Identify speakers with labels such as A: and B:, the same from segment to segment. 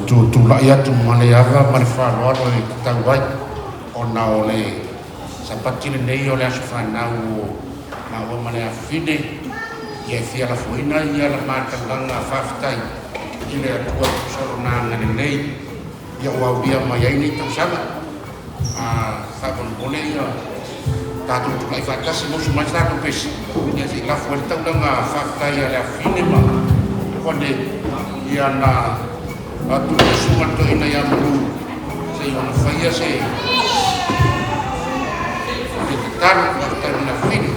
A: Tutulai atu ma le ava ma le faaaloalo e tatau ai ona o le Sapati lenei o le aso fanau o maua ma le afafine, ia e fia lafoina ia la matalaga faafetai i le Atua tusa o lona agalelei ia ua aulia mai ai nei tausaga. Faamolemole ia tatou tulai faatasi ma usu mai se tatou pesi ia se i lafo ai le taulaga faafetai a le afafine ma Kone ia na tuusuga le toeaina ia Malu se i ona faia se tatalo faafetai ma le afafine.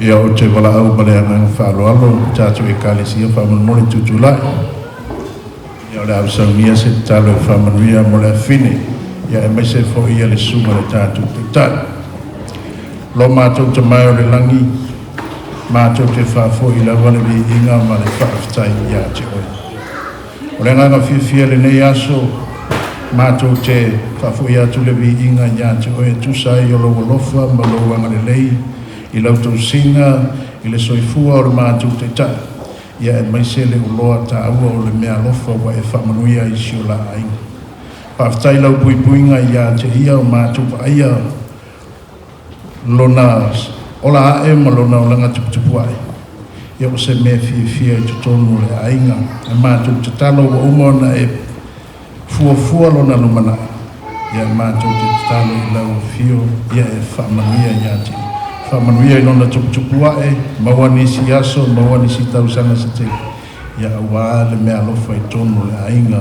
B: Ia ou te valaau ma le agaga faaaloalo tatou Ekalesia faamolemole tutulai. Ia o le a saunia se tatalo e faamanuia mo le afine. Ia aemaise foi ia le susuga i le tatou Taitai. Lo matou Tama e o le lagi, matou te faafoi lava le viiga ma le faafetai ia te oe. O le agaga fiafia lenei aso, matou te faafoi atu le viiga ia te oe e tusa ai o lou alofa ma lou agalelei i lau tausiga i le soifua o le matou Taitai, ia aemaise le uloa taua o le meaalofa ua e faamanuia i si o la aiga. Faafetai lau puipuiga ia te ia o matou vaaia lona ola ae ma lona olaga tuputupu ae. Ia o se mea fiafia i totonu o le aiga. E matou tatalo ua uma ona e fuafua lona lumanai. Ia matou te tatalo i lau afio, ia e faamanuia ia te ia. Faamanuia i lona tuputupu ae, maua nisi aso, maua nisi tausaga se tele. Ia aua le meaalofa i totonu o le aiga,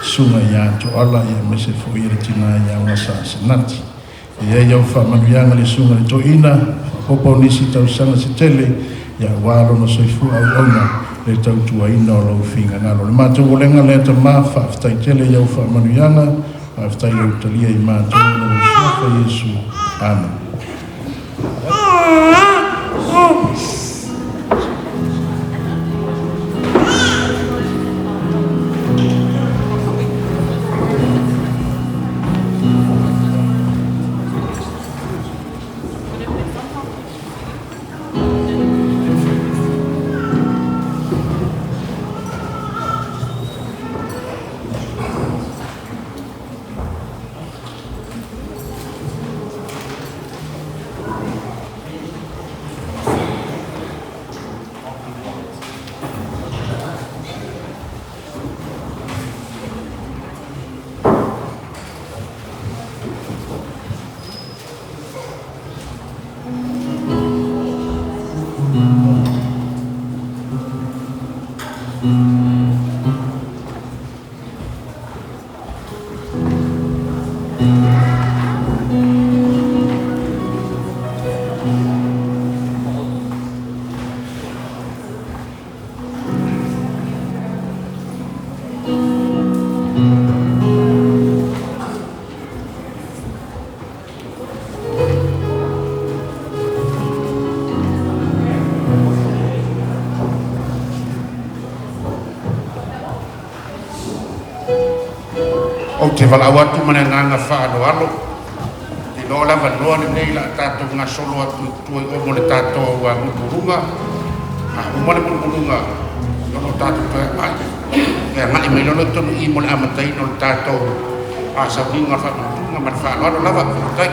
B: susuga ia Toala, ia aemaise foi le tina ia Gasa Senati. Ia i ai au faamanuiaga le susuga i le toeaina, faaopoopo o nisi tausaga se tele, ia aua lona soifua auauna le tautuaina o lou finagalo. O le matou olega lea Tama, faafetai tele i au faamanuiaga, faafetai lau talia i matou i lou suafa Iesu. Amen.
A: Ou te valaau atu ma le agaga faaaloalo, te iloa o le avanoa lenei la a tatou gasolo atu i tua i o mo le tatou mulumuluga. A uma le mulumuluga, ona o tatou toe agai mai loa lea i totonu i i mo le amataina o le tatou sauniga o le faamanatuga. Ma le faaaloalo lava. Faafetai.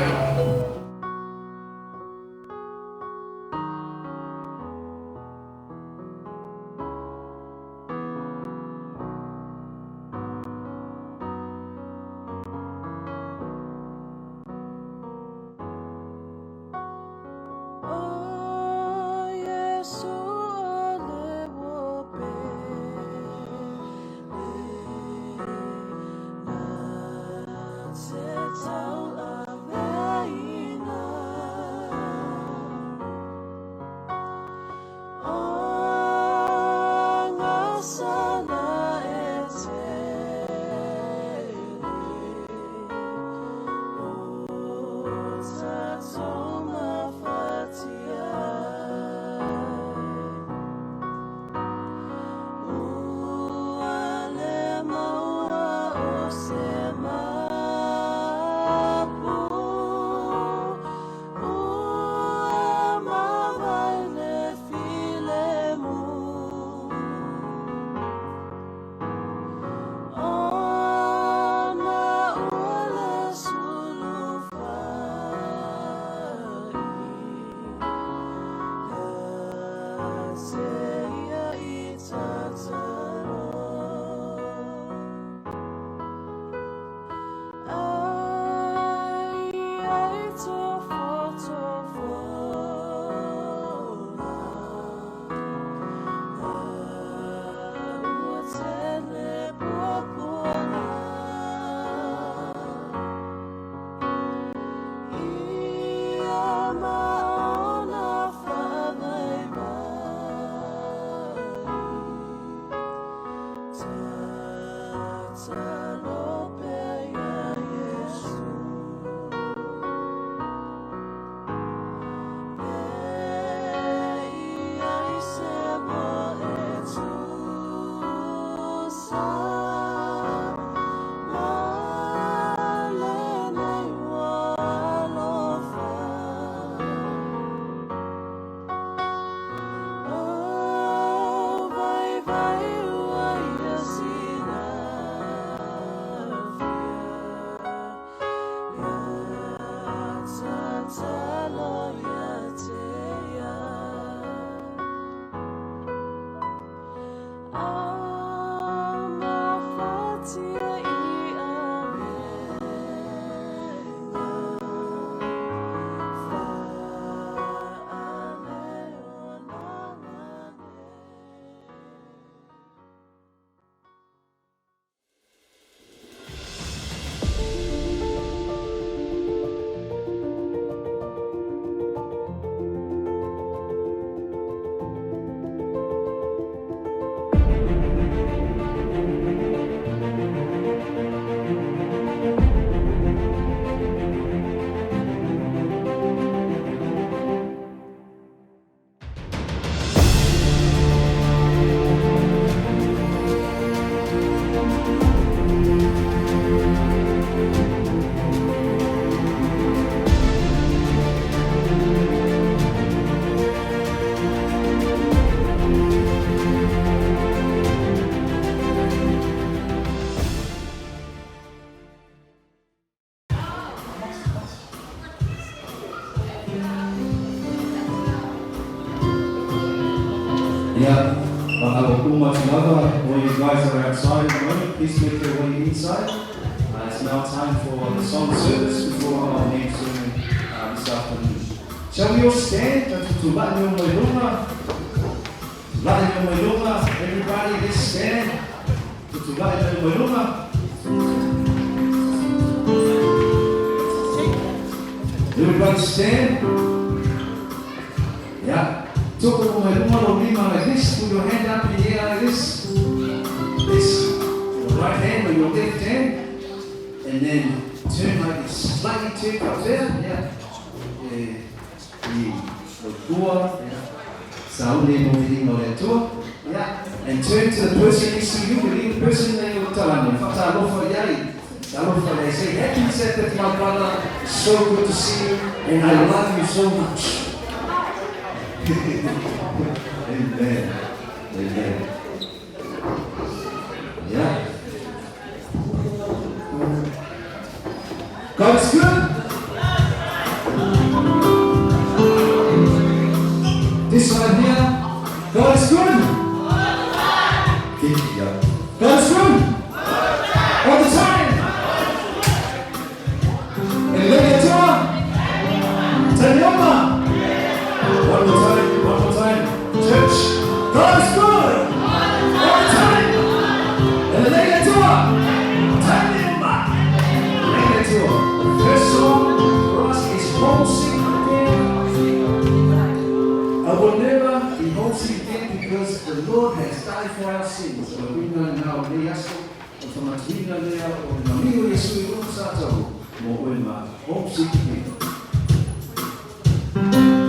C: Yeah, all you guys that are outside at the moment, please make your way inside. It's now time for the song service before our main sermon this afternoon. Shall we all stand? Everybody, let's stand. Everybody stand. Yeah. Like this, put your hand up in the air like this. This, your right hand or your left hand, and then turn like this. Slightly turn up there. Yeah. Yeah. And turn to the person next to you, the person that you're telling.
D: Talofa, they say, "Happy Sabbath, my brother. So good to see you, and I love you so much." Amen. Amen. Yeah. God is good. This right here, God is good. Yeah. God is good. All the time. And look at Tanyama. One more time, one more time. Church, God is good. All the time. And look at Tanyama. The first song for us is "Homesick Again." I will never be homesick again because the Lord has died for our sins. O le uiga lena o lenei aso, o le faamanatuina lea o le maliu o Iesu i luga o tatou mo oe ma "Homesick Again." Amen.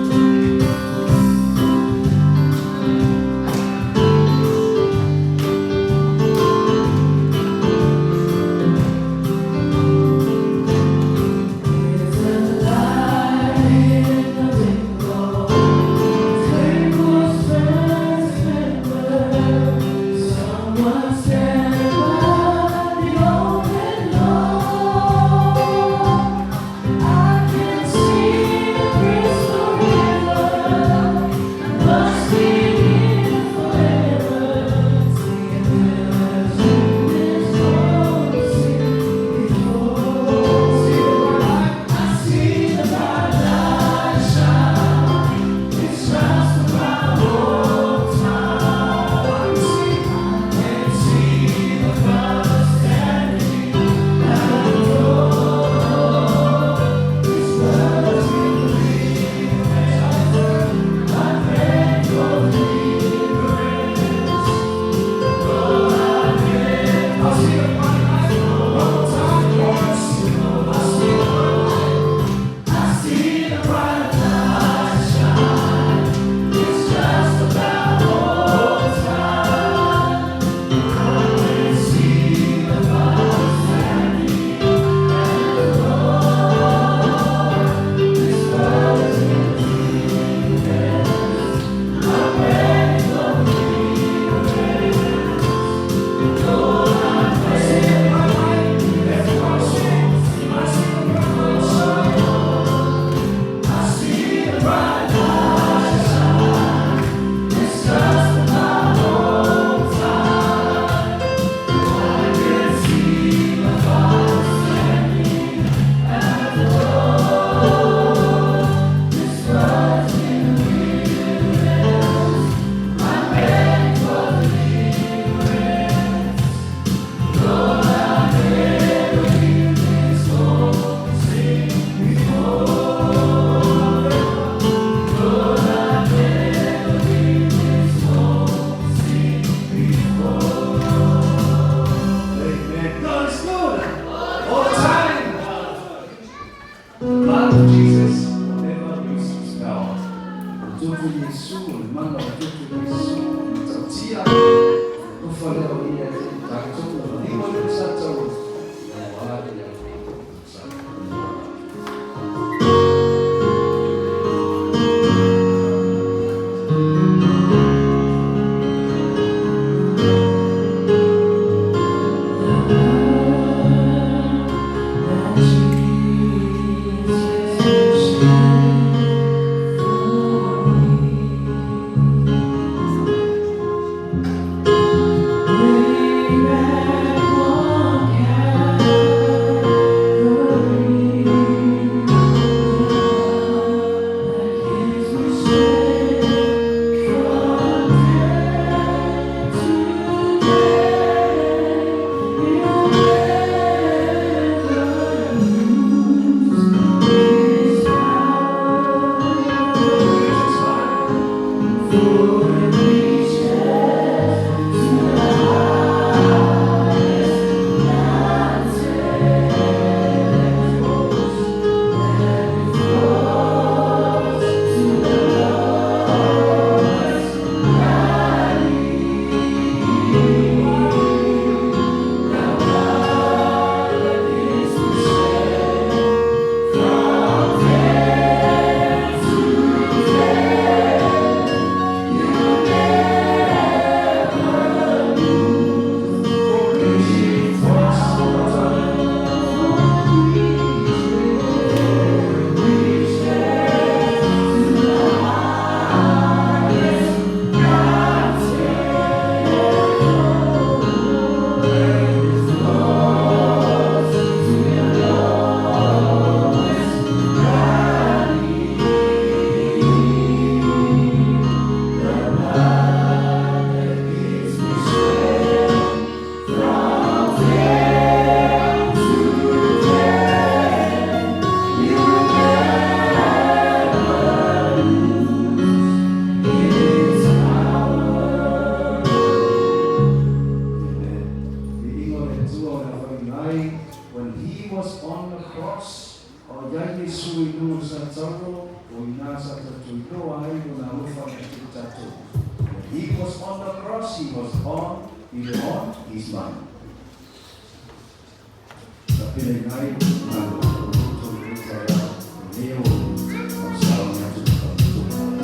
D: God is good all the time. The blood of Jesus will never lose its power. O toto Iesu, o le mana o toto Iesu, tautia, o whalea o ia te tatou, o lima le sa tau, o a ia sa.
E: Jesus.
D: ai, when he was on the cross, o ia Iesu i luga o le salatauro, o i ina sa tatou iloa ai lona alofa ia te tatou. When he was on the cross, he was on, he on his mind. Tapenaina ai galuega o loto i lenei taeao, lenei aoauli, ma le sauni atu i le faaletonu.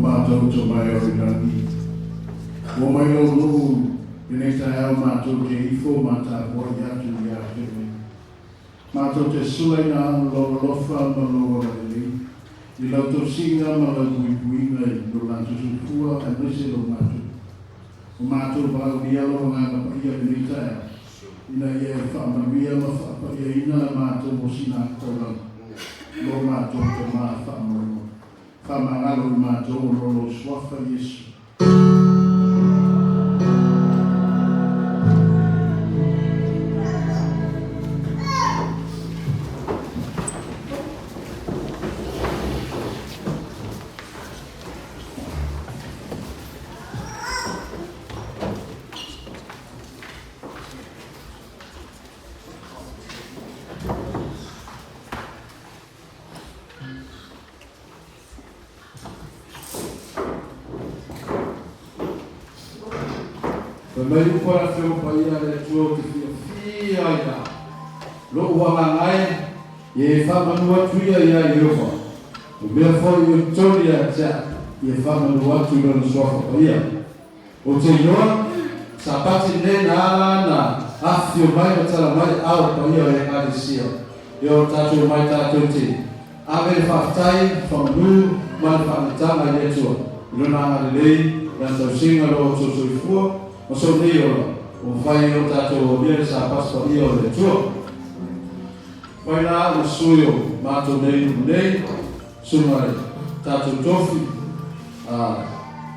B: Matou Tama e o i lagi, ua mai lou nuu lenei taeao matou te ifo ma tapuai atu ia te oe. Matou te sula i na o lou alofa ma lou agalelei, i lau tausiga ma lau puipuiga i lo latou soifua aemaise lo matou. O matou valaaulia lou Agaga Paia lenei taeao, ina ia e faamanuia ma faapaiaina la matou osina taulaga, lo matou Tama faamoemoe. Faamagalo i matou ona o lou Suafa Iesu.
D: Fai mai upu a le Afioga Paia a le Atua ou te fiafia ai la. Lo'u agaga e, ia e faamanu atu ia iā Ieova. O mea foi o totonu ia te a'u, ia faamanu atu i Lona Suafa Paia. Ou te iloa, Sapati lenei na ala na afifio mai ma tala mai ao paia o Ekalesia e o tatou mai tatou te ave le faafetai, faamanu ma le faanetaga i le Atua i Lona agalelei, Lana tausiga, lo outou soifua ma sou nei ola ua mafai ai o tatou aulia le Sapati paia o le Atua. Fai la ua sui o matou nei nuu nei, suga le tatou tofi, a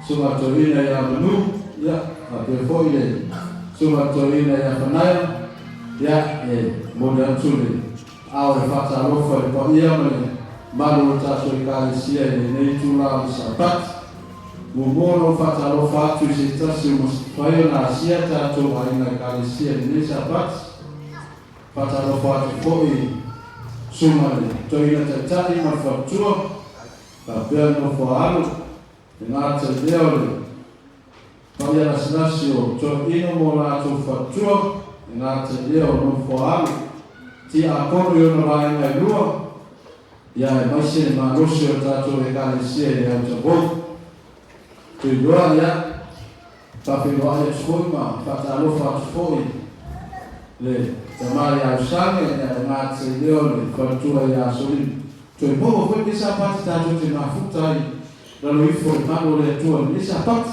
D: suga le toeaina ia Manu, ia, faapea foi le suga le toeaina ia Fanaia, ia, e momoli atu le ao le faatalofa i le paia ma le mamalu o le tatou Ekalesia i lenei itula o le Sapati. Muamua ona ou faatalofa atu i se tasi o mafai ona asia tatou aiga Ekalesia i lenei Sapati. Faatalofa atu foi i Susuga le Toeaina Taitai ma le Faletua, faapea le nofo a alo, le gata i lea o le paia lasilasi o Toeaina ma o latou faletua, le gata i lea o nofo a alo, Tiakono i ona vaega e lua, ia aemaise le malosi o le tatou Ekalesia i le autavou. Tuiloa, ia, Faafeiloai atu foi ma faatalofa atu foi le tama ia Usane ia le gatse lea o le faletua ia Solima. Toe maua foi lenei Sapati tatou te mafuta ai lalo ifo i le malu o le Atua i lenei Sapati.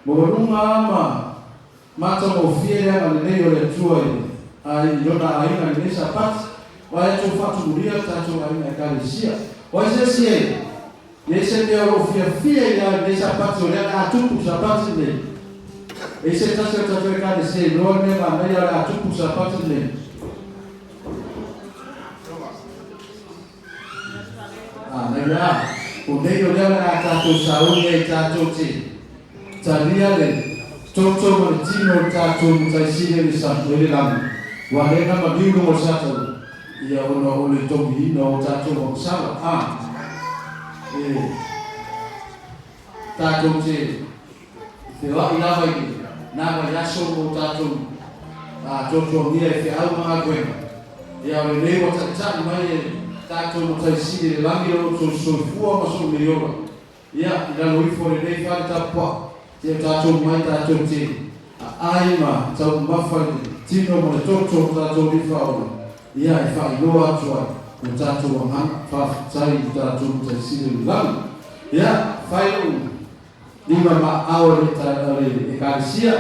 D: Maualuga a ma matagofie le agalelei o le Atua i ai i lona aiga i lenei Sapati. Vaai atu ua faatumulia le tatou aiga Ekalesia. O ai se isi e E ese mea o lo o fiafia i ai lenei Sapati, o lea o le a tupu le Sapati lenei. E i se tasi o tatou Ekalesia e iloa le mea manaia o le a tupu le Sapati lenei. A, nei a, o nei o lea o le a tatou sauni ai tatou te talia le toto ma le tino o le tatou Matai Sili i le sa, i le lagi. Ua lea na maliu luga o le Satani. Ia ona o le togiina o tatou agasala, a e tatou te feoai lava i le na vaiaso mo tatou atoatoagia e feau ma galuega. Ia o lenei ua taitai mai e tatou Matai Sili i le lagi lo outou soifua ma sou nei ola. Ia, i lalo ifo o lenei fale tapuai, te o tatou mai tatou te aai ma taumamafa i le tino ma le toto o tatou lifa ona, ia, e faailoa atu ai lo tatou agaga faafetai i lo tatou Matai Sili o le lagi. Ia, fai lou lima ma aao o le Ekalesia,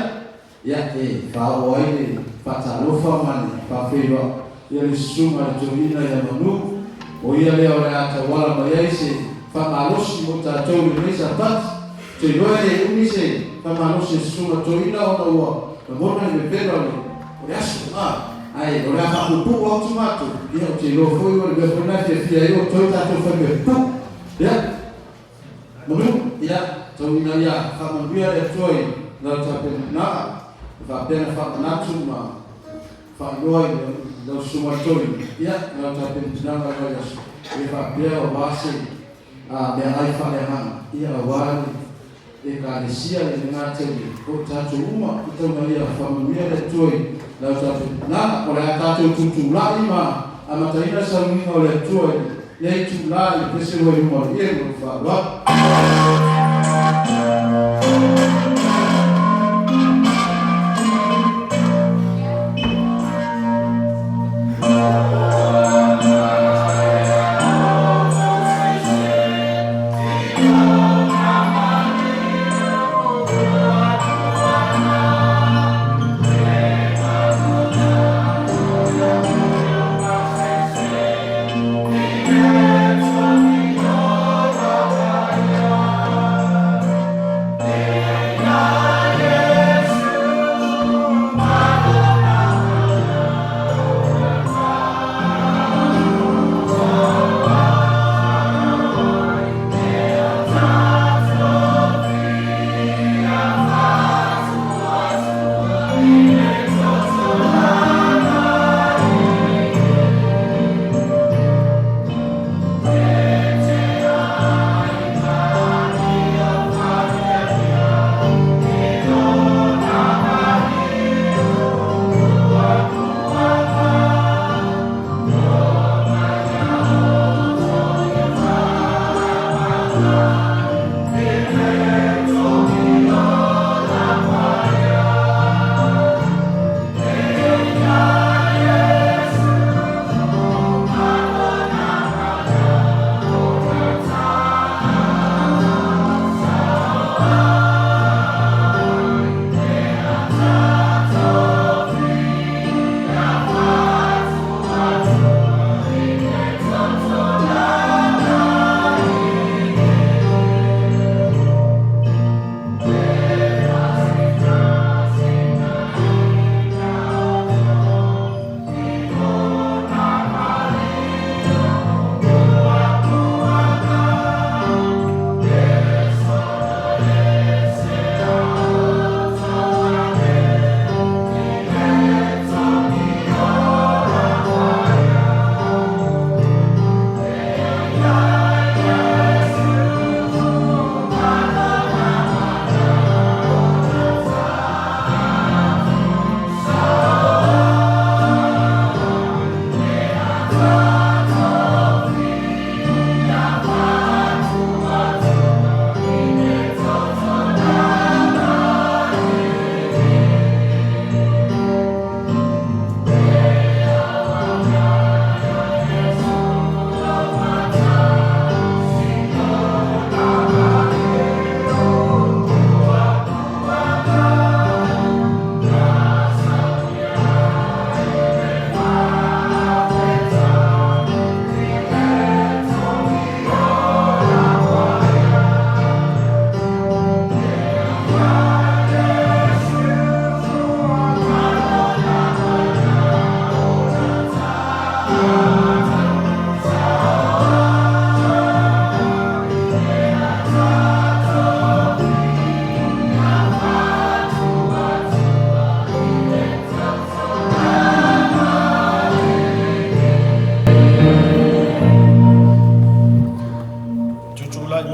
D: ia, e faaoo ai le faatalofa ma le faafeiloai ia le susuga i le toeaina ia Manu, o ia lea o le a tauala mai ai se faamalosi mo i tatou i lenei Sapati. Ou te iloa e le umi se faamalosi a susuga toeaina ona ua lagona le vevela o le o le aso, a, ae o le a faapuupuu atu matou, ia ou te iloa foi o le mea foi lena e fiafia ai outou tatou faimea pupuu. Ia. Manu, ia, tauina ia faamanuia le Atua i lau tapenapenaga, e faapea na faamanatu ma faailoa i lau susuga toeaina, ia, lau tapenapenaga i vaiaso, e faapea aua se meaai faaleagaga, ia, aua le Ekalesia i le gata i le o tatou uma, i tauna ia faamanuia le Atua i lau tapenapenaga. O le a tatou tutulai ma amataina le sauniga o le Atua i lenei itula i le pese ua i luma o le ie ma le faaaloalo.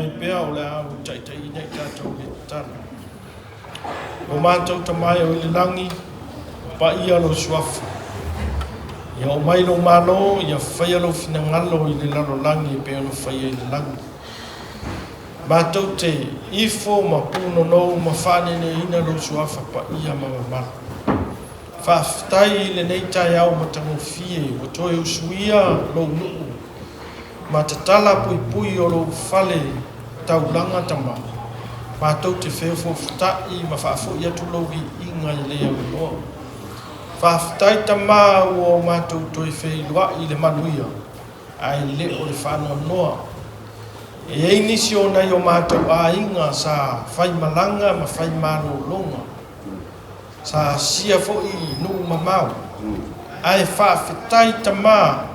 E: mai pea o le a ou taitaiina i tatou i le tatalo. O matou Tama e o i le lagi, paia lou suafa. Ia oo mai lou Malo, ia faia lou finagalo i le lalolagi e pei ona faia i le lagi. Matou te ifo ma punonou ma faaneeneeina lou suafa paia ma mamalu. Faafetai i lenei taeao matagofie ua toe usuia lou nuu ma tatala puipui o lou fale taulaga Tama. Matou te feofaofata'i ma faafoi atu lou viiga i le aunoa. Faafetai Tama ua o matou toe feiloai i le manuia ae le o le faanoanoa. E i ai nisi o nai o matou aiga sa faimalaga ma faimalologa. Sa asia foi i nuu mamao. Ae faafetai Tama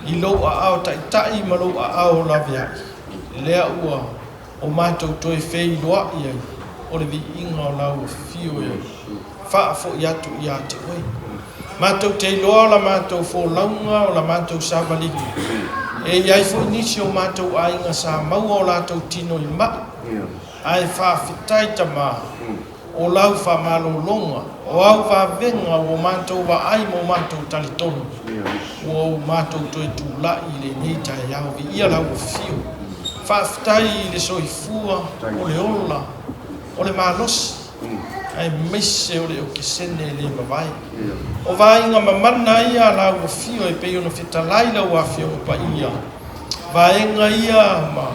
E: i lou aao taitai ma lou aao laveai, lea ua o matou toe feiloai ai, o le viiga o lau afio e faafoi atu ia te oe. Matou te iloa o la matou folauga, o la matou savaliga. E i ai foi nisi o matou aiga sa maua o latou tino i mai, ae faafetai Tama, o lau faamalologa, o au vavega ua matou vaai ma o matou talitonu, ua o matou toe tulai i lenei taeao. Viia lau afio. Faafetai i le soifua, o le ola, o le malosi, aemaise o le okesene e le mavae. O vaaiga mamana ia a lau afio e pei ona fetalai lau Afioga Paia, vaega ia ma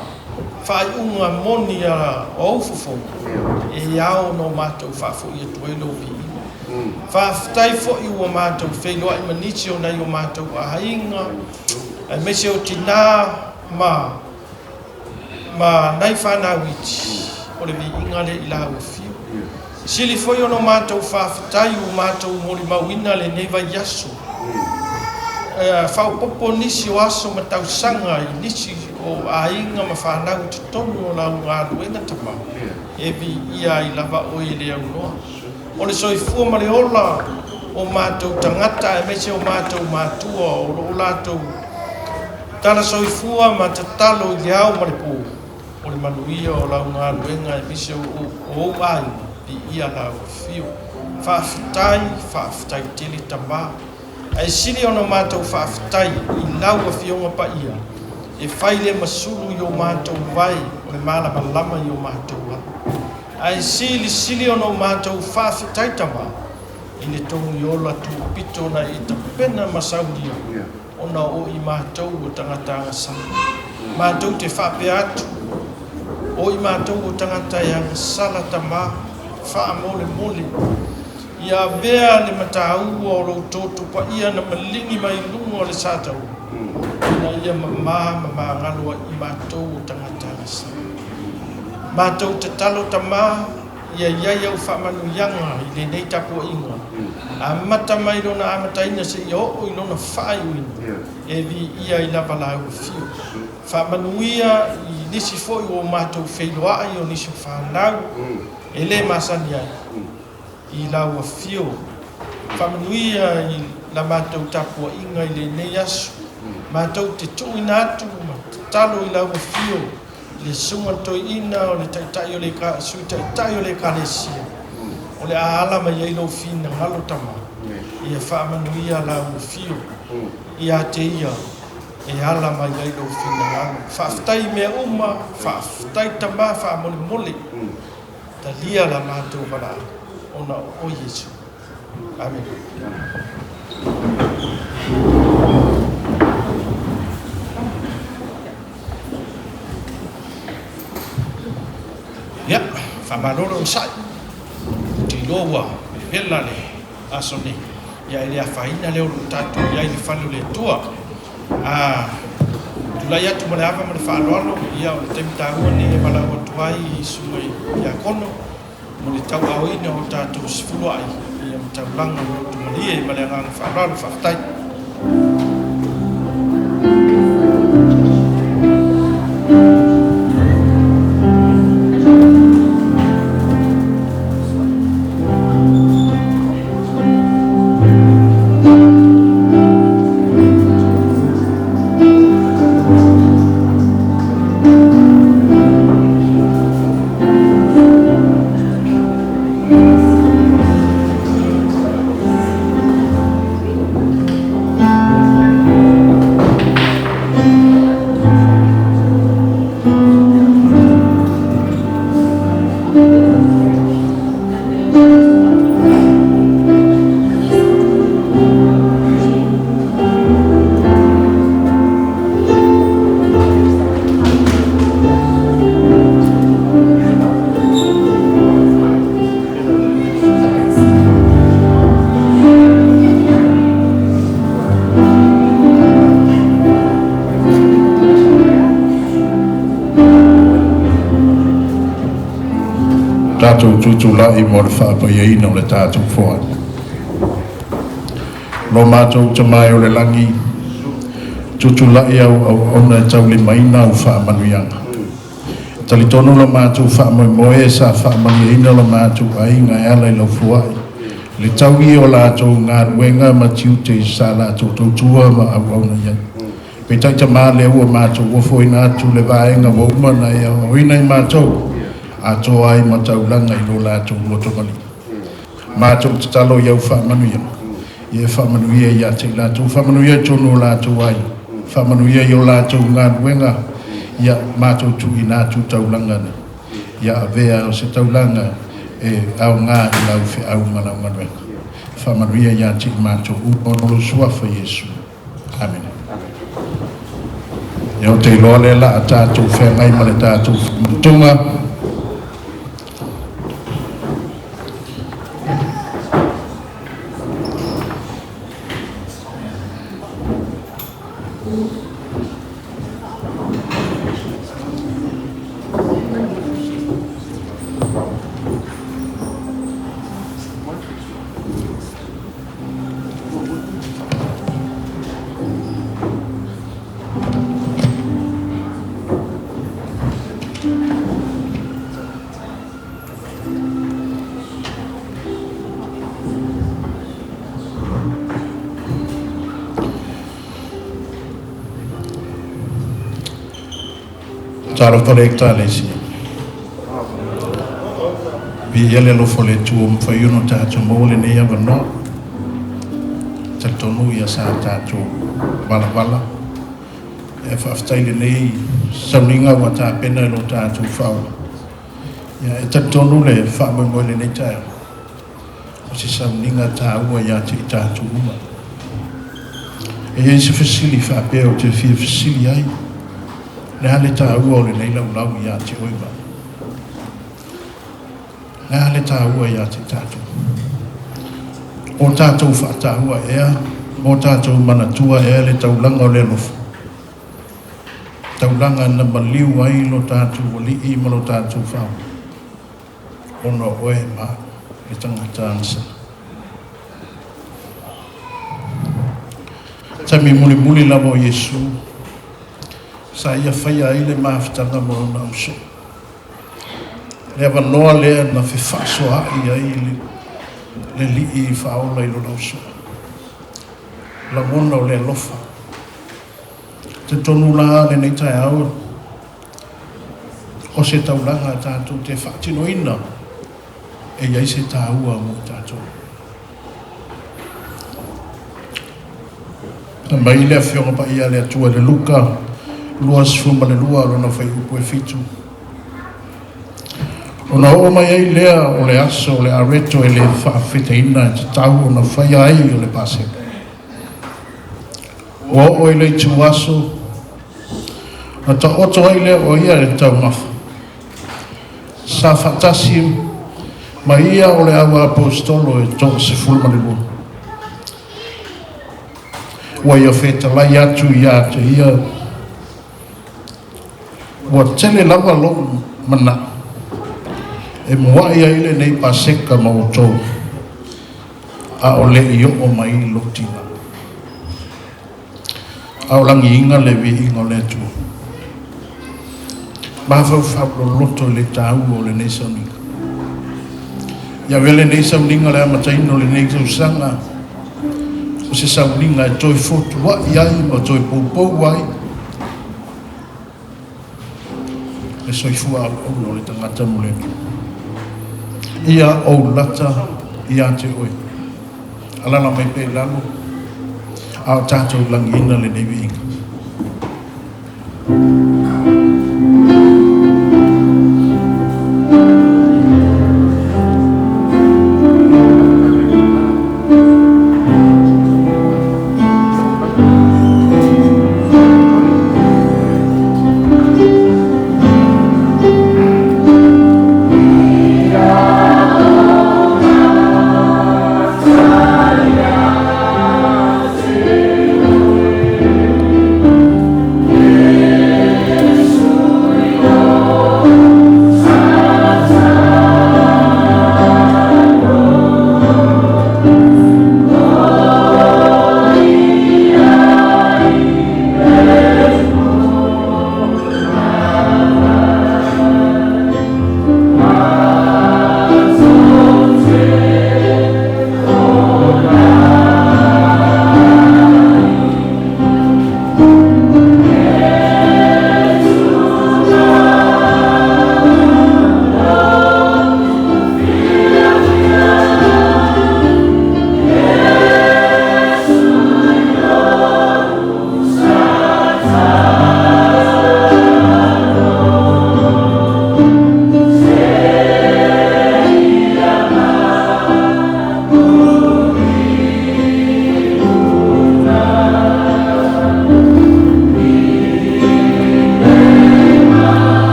E: faaiuga moni a o au fofoga e ao ona o matou faafoi atu ai lou viiga. Faafetai foi ua matou feiloai ma nisi o nai o matou aiga, aemaise o tinā ma ma nai fanau iti, o le viiga lea i lau afio. Sili foi ona matou faafetai ua matou molimauina lenei vaiaso. Faaopoopo nisi o aso ma tausaga i nisi o aiga ma fanau i totonu o lau galuega Tama, e viia ai lava oe e le aunoa. O le soifua ma le ola o matou tagata aemaise o matou matua o lo o latou tala soifua ma tatalo i le ao ma le po, o le manuia o lau galuega aemaise o ou aiga, viia lau afio. Faafetai, faafetai tele Tama. Ae sili ona matou faafetai i lau Afioga Paia e fai le masulu i o matou vai o le malamalama i o matou ala. Ae silisili ona o matou faafetai Tama i le togiola tupito na e tapena ma saunia ona o i matou o tagata agasala. Matou te faapea atu, o i matou o tagata e agasala Tama, faamolemole, ia avea le mataua o lou toto paia na maligi mai luga o le sataua, ina ia mama ma magalo ai i matou o tagata agasala. Matou tatalo Tama, ia i ai au faamanuiaga i lenei tapuaiga, amata mai lona amataina seia oo i lona faaiuina, e viia ai lava lau afio. Faamanuia i nisi foi ua o matou feiloai o nisi o fanau e le masani ai i lau afio. Faamanuia i la matou tapuaiga i lenei aso. Matou te tuuina atu ma tatalo i lau afio i le Susuga i le Toeaina o le Taitai o le Sui Taitai o le Ekalesia, o le a ala mai ai lou finagalo Tama, ia faamanuia lau afio ia te ia e ala mai ai lou finagalo. Faafetai i mea uma, faafetai Tama faamolemole, talia la matou valaau ona o oe Iesu. Amene. Ia, faamalo le onosai. Ou te iloa ua vevela le aso nei. Ia, e le afaina lea o lo o tatou i ai i le fale o le Atua. A tulai atu ma le ava ma le faaaloalo, ia o le taimi taua lenei e valaau atu ai i susuga i Tiakono mo le tauaaoina o tatou sefuluai ia ma taulaga loto malie ma le agaga faaaloalo. Faafetai.
B: Tatou tutulai mo le faapaiaina o le tatou foai. Lo matou tamae o le lagi, tutulai au auauna e taulimaina au faamanuiaga. Talitonu lo matou faamoemoe sa faamanuiaina lo matou aiga e ala i lau foai. Le taui o latou galuega ma tiute sa latou tautua ma auauna i ai. Peitai tamā lea ua matou ofoina atu le vaega ua uma ona e aoaoina i matou, atoa ai ma taulaga i lo latou lotomaliu. Matou tatalo i au faamanuiaga, ia e faamanuia ia te i latou, faamanuia i totonu o latou aiga, faamanuia i o latou galuega, ia matou tuuina atu taulaga nei. Ia avea o se taulaga e aoga i lau feau ma lau galuega. Faamanuia ia te i matou uma ona o lou suafa Iesu. Amene. Ia ou te iloa lea o le a tatou feagai ma le tatou faamatuga. Talofa le Ekalesia. Viia le alofa o le Atua ua mafai ona tatou maua lenei avanoa. Talitonu ia sa tatou valavala. E faafetai lenei sauniga ua tapena i lo tatou faaola. Ia e talitonu le faamoemoe i lenei taeao. O se sauniga taua ia te i tatou uma. E i ai se fesili faapea ou te fia fesili ai, le a le taua o lenei laulau ia te oe ma au? Le a le taua ia te tatou? O tatou faataua ea ma o tatou manatua ea le taulaga o le alofa? Taulaga na maliu ai lo tatou Alii ma lo tatou Faaola, ona o oe ma au, le tagata agasala. Taimi mulimuli lava o Iesu, sa ia faia ai le mafutaga ma lona ausoo. Le avanoa lea na fefaasoaai ai le Alii Faaola i lona ausoo. Lagona o le alofa. Talitonu la lenei taeao, o se taulaga tatou te faatinoina e i ai se taua mo i tatou. Na mai le Afioga Paia a le Atua i le Luka 22 lona fuaiupu e 7. Ona oo mai ai lea o le aso o le areto e le faafetaina e tatau ona faia ai o le Paseka. Ua oo i le ituaso, na taoto ai lea o ia i le taumafa. Sa faatasi ma ia o le auaposeitolo e 12. Ua ia fetalai atu ia te ia, ua tele lava lou manao e muai ai lenei Paseka ma outou, a o le i oo mai lou tiga. A o lagiina le viiga o le Atua. Mafaufau loloto i le taua o lenei sauniga. Ia avea lenei sauniga le amataina o lenei tausaga o se sauniga e toe fotuai ai ma toe poupou ai le soifua auauna o le tagata mo le Atua. Ia ou lata ia te oe. Alala mai pea i lalo, a o tatou lagiina lenei viiga.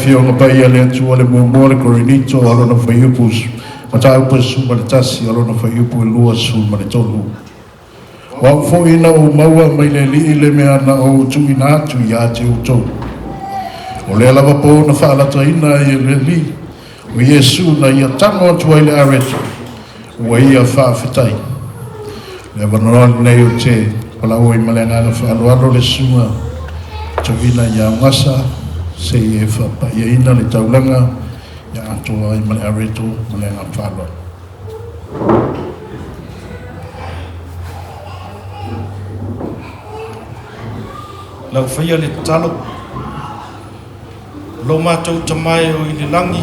B: Afioga Paia a le Atua le muamua le Korinito alona fuaiupu mataupu 11 alona fuaiupu 23. O au foi na ou maua mai le Alii le mea na ou tuuina atu ia te outou. O lea lava po na faalataina ai e le Alii o Iesu na ia tago atu ai le areto, ua ia faafetai. Le avanoa lenei o te palau ai ma le agaga faaaloalo le susuga toeaina ia Augasa se i e faapaiaina le taulaga ia atoa ai ma le areto ma le agaga faaaloalo.
E: Lau faia le tatalo, lo matou tamae o i le lagi,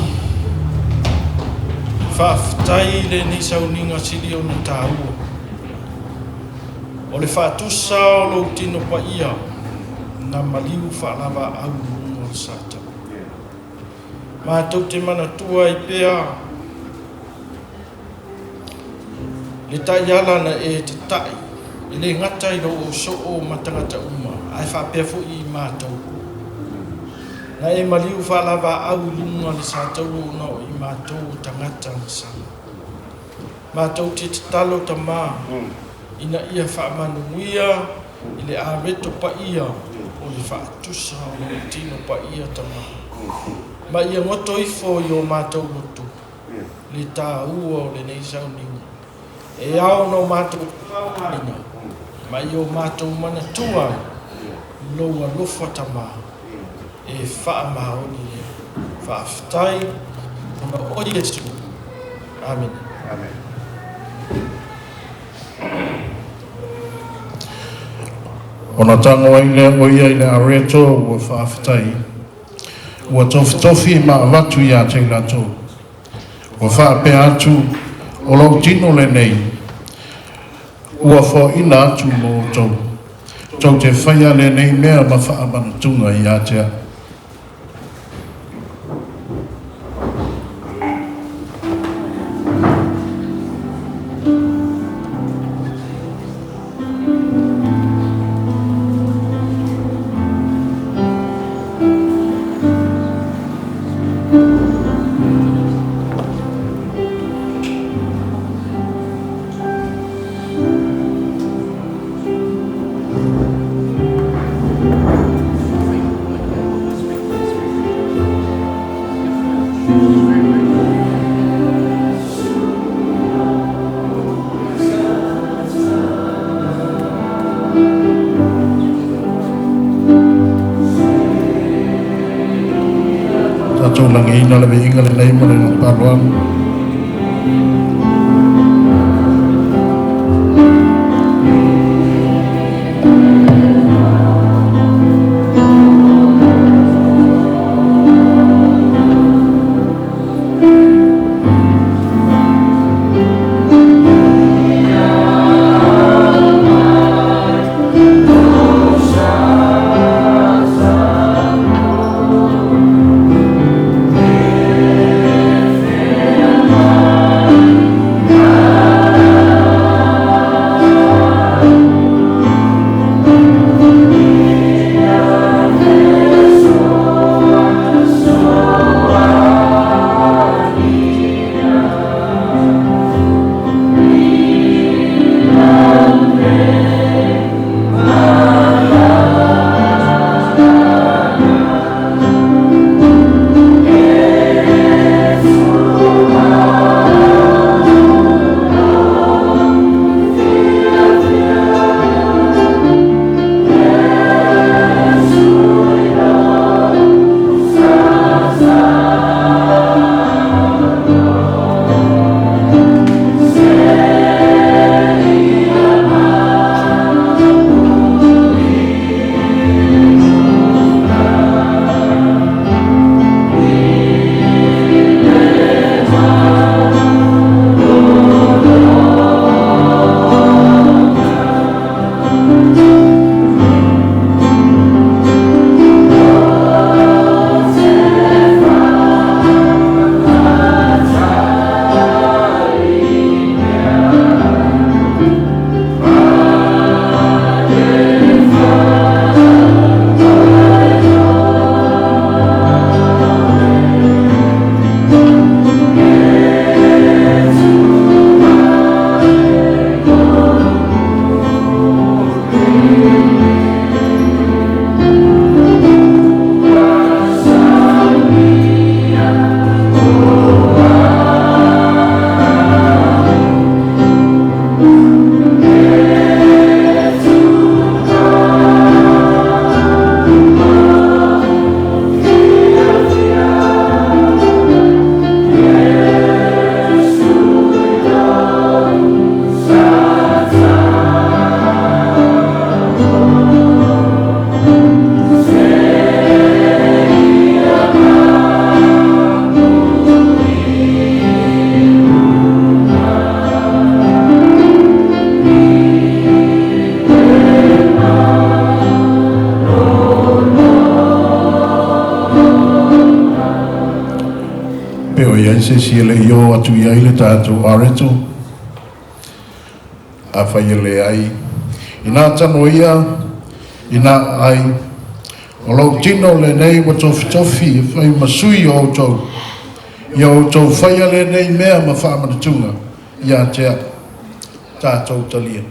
E: faafetai lenei sauniga sili ona tāua. O le faatusa o lou tino paia na maliu faalava au i luga o le sata. Matou te manatua ai pea le taiala na e tata'i e le gata i lou ausoo ma tagata uma, ae faapea foi i matou. Na e maliu faalavaau i luga le sataua ona o i matou o tagata gasala. Matou te tatalo tamā, ina ia faamanuia i le areto paia o le faatusa o lou tino paia tamā. Ma ia goto ifo i o matou loto le tāua o lenei sauniga. E ao na o matou ina, ma i o matou manatua ai lou alofa tamā e faamaoni lea. Faafetai ona o Iesu. Amene.
A: Amen.
B: Ona tago ai lea o ia i le areto ua faafetai. Ua tofitofi ma avatu ia te i latou. Ua faapea atu o lou tino lenei ua foaina atu mo outou. Tou te faia lenei mea ma faamanatuga ia te au. Tatou lagiina le viiga lenei ma le faaaloalo. isi e lei o atu i ai le tatou areto? Afai e leai, inā tano ia, inā ai, o lou tino lenei ua tofitofi e fai ma sui o outou, ia outou faia lenei mea ma faamanatuga ia te au. Tatou talia.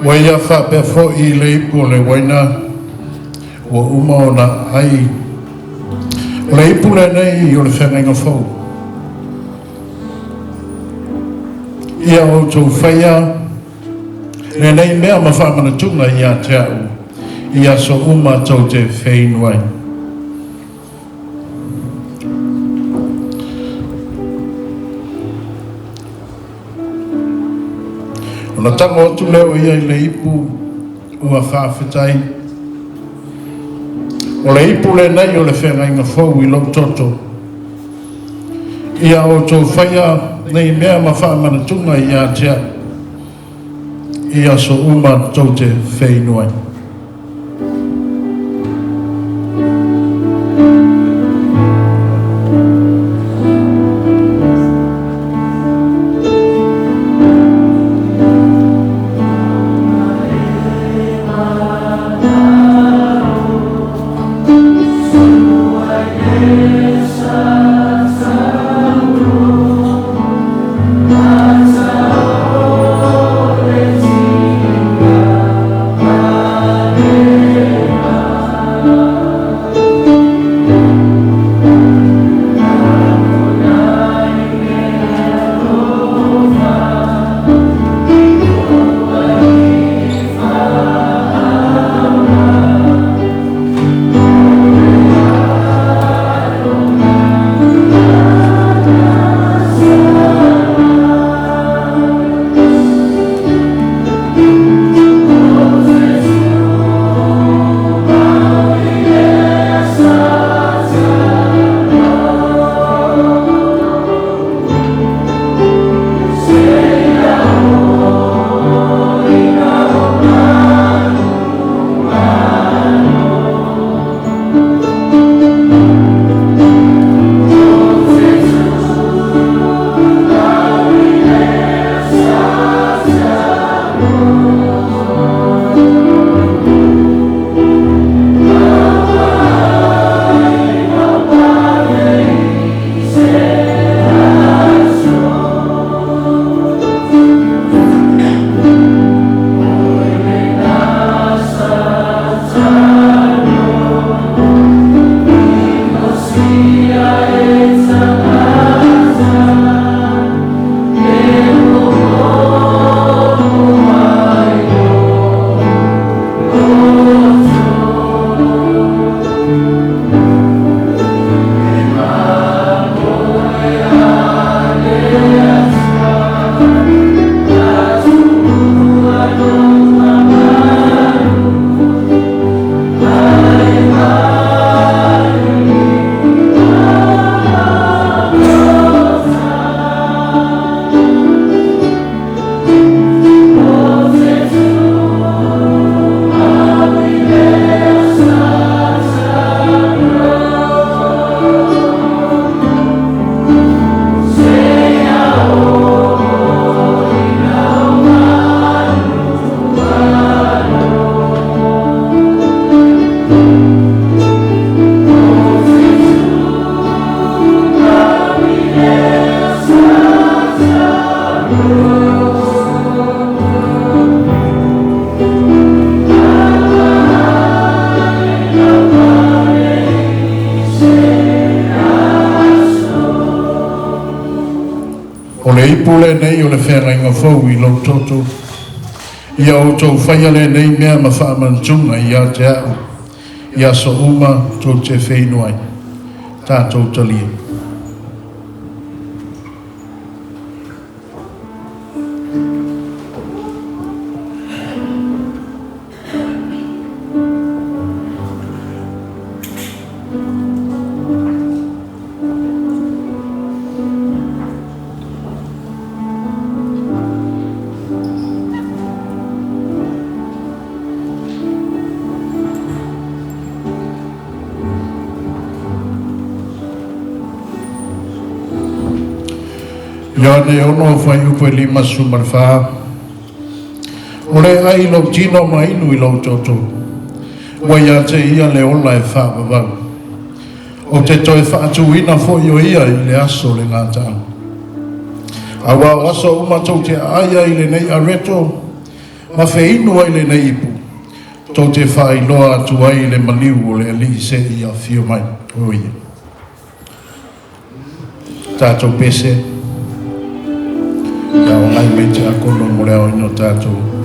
B: Ua ia faapea fo'i le ipu o le uaina ua uma ona ai. O le ipu lenei o le feagaiga fou. Ia outou faia lenei mea ma faamanatuga ia te au i aso uma tou te feinu ai. Ona tago atu lea o ia i le ipu ua faafetai. O le ipu lenei o le feagaiga fou i lou toto. Ia outou faia nei mea ma faamanatuga ia te au i aso uma tou te feinu ai. O le ipu lenei o le feagaiga fou i lou toto. Ia outou faia lenei mea ma faamanatuga ia te a'u i aso uma tou te feinu ai. Tatou talia. Ioane 6 fuaiupu e 54. O le ai i lou tino ma inu i lou toto. Ua ia te ia le ola e faavavau. Ou te toe faatuina foi o ia i le aso o le gataaga. Auā o aso uma tou te aai ai i lenei areto ma feinu ai lenei ipu, tou te faailoa atu ai le maliu o le Alii seia afio mai o ia. Tatou pese, ia agai mai tiakono mo le aoina o tatou.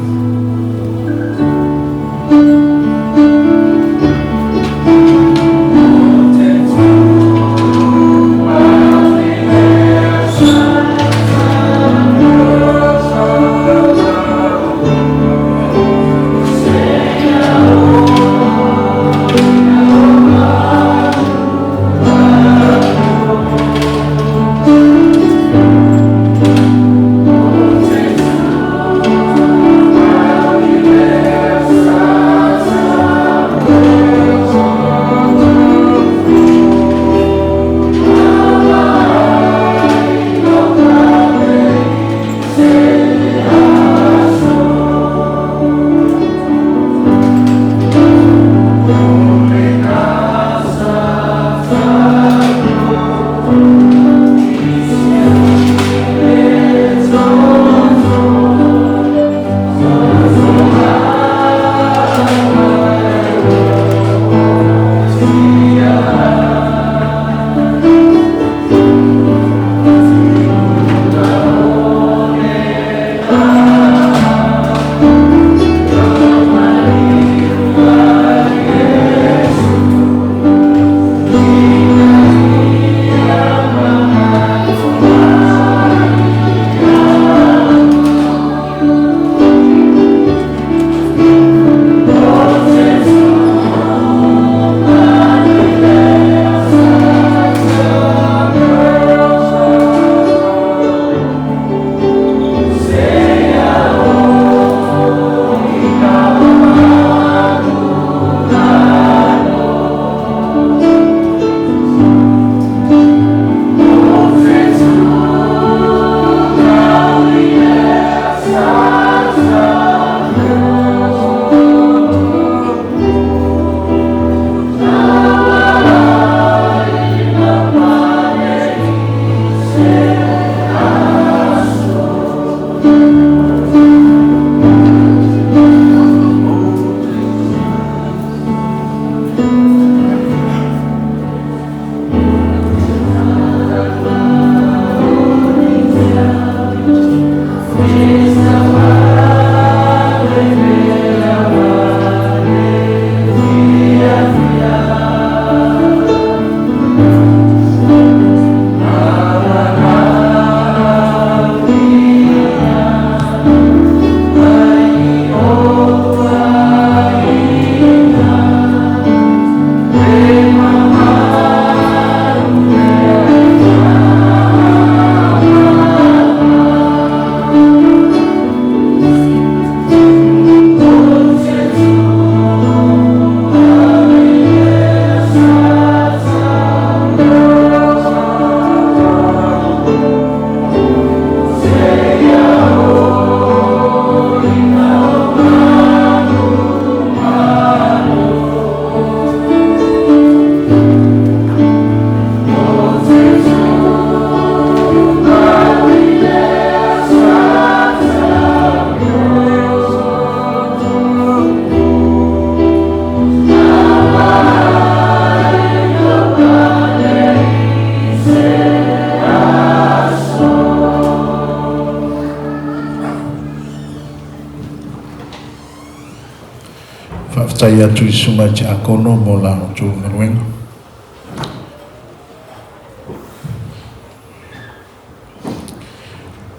B: Faafetai atu i Susuga i Tiakono mo la outou galuega.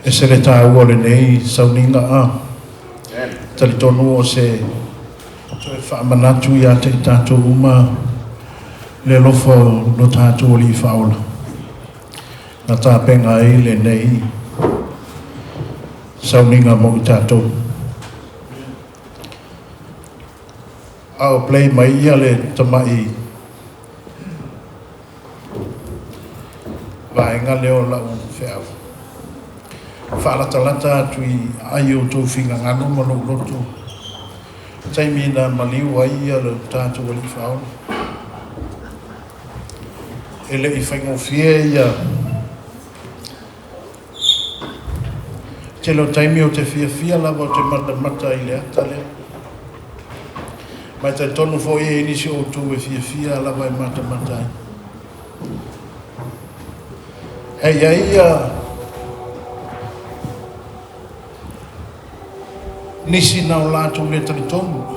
B: Ese le taua o lenei sauniga a talitonu o se toe faamanatu ia te i tatou uma le alofa o lo tatou Alii Faaola na tapena ai lenei sauniga mo i tatou. A o play mai ia le tamai vaega lea o lau feau. Faalatalata atu i ai outou finagalo ma lou loto taimi na maliu ai ia le tatou Alii Faaola. E le i faigofie ia tele o taimi ou te fiafia lava ou te matamata i le ata lea. Ma e talitonu foi e i ai nisi o outou e fiafia lava e matamata ai. E i ai ia nisi na o latou le talitonu.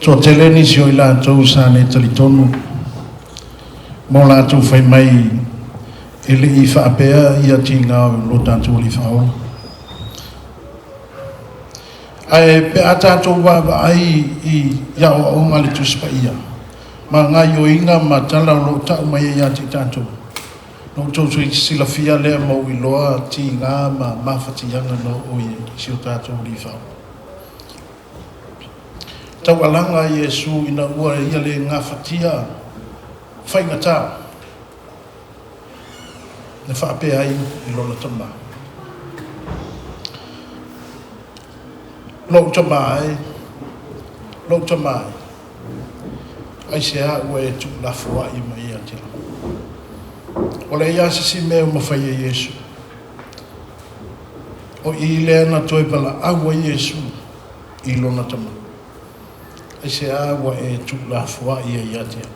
B: Toatele nisi o i latou sa le talitonu ma o latou fai mai e le i faapea ia tiga o lo tatou Alii Faaola. Ae pe a tatou vaavaai i aoaoga a le Tusi Paia ma gaoioiga ma tala o lo o tau mai ai ia te i tatou, Na outou silafia lea ma ou iloa tiga ma mafatiaga na oo i ai i si o tatou Alii faaola. Taualaga a Iesu ina ua Ia le gafatia faigata na faapea ai i Lona Tama. Lou Tama e, lou Tama e, aisea ua e tuulafoai mai ia te au? Ua leai lava se isi mea ua mafai e Iesu. O i lea na toe valaau ai Iesu i lona Tama. Aisea ua e tuulafoai ai ia te au?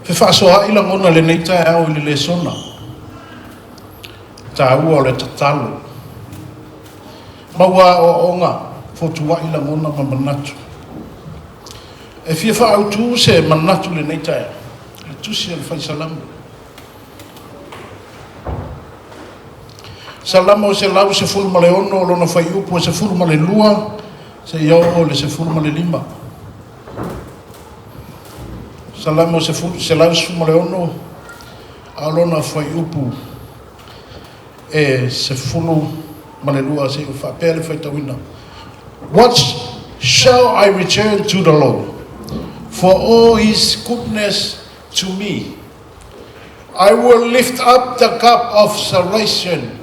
B: Fefaasoaai lagona lenei taeao i le lesona taua o le tatalo. Maua aoaoga, fotuai lagona ma manatu. E fia faaautu se manatu i lenei taeao, i le tusi a le Fai Salamo. Salamo 116 lona fuaiupu e 12 seia oo i le 15. Salamo 116 a o lona fuaiupu e 12 seia faapea le faitauina. What shall I return to the Lord for all his goodness to me? I will lift up the cup of salvation,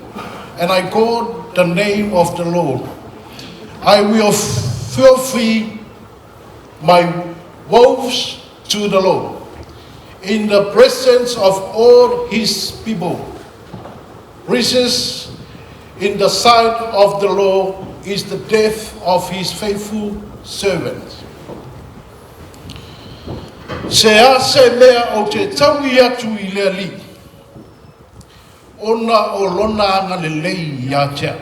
B: and I call the name of the Lord. I will fulfill my vows to the Lord in the presence of all his people. Precious in the sight of the Lord is the death of his faithful servant. Se a se mea ou te taui atu i le Alii, ona o lona agalelei ia te au.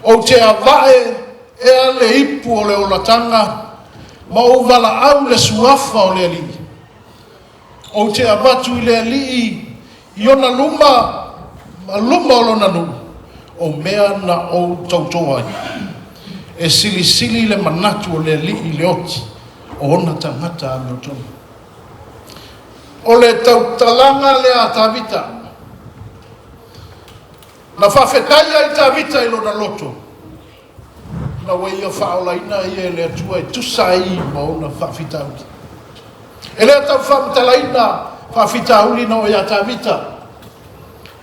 B: Ou te avae ea le ipu o le olataga, ma ou valaau le suafa o le Alii. Ou te avatu i le Alii i ona luma ma luma o lona nuu, o mea na ou tautō ai. E silisili le manatu o le Alii i le oti o ona tagata amiotonu. O le tautalaga lea a Tavita. Na faafetai ai Tavita i lona loto, ina ua ia faaolaina ia e le Atua e tusa ai ma ona faafitauli. E le tau faamatalaina faafitauli na oo iā Tavita.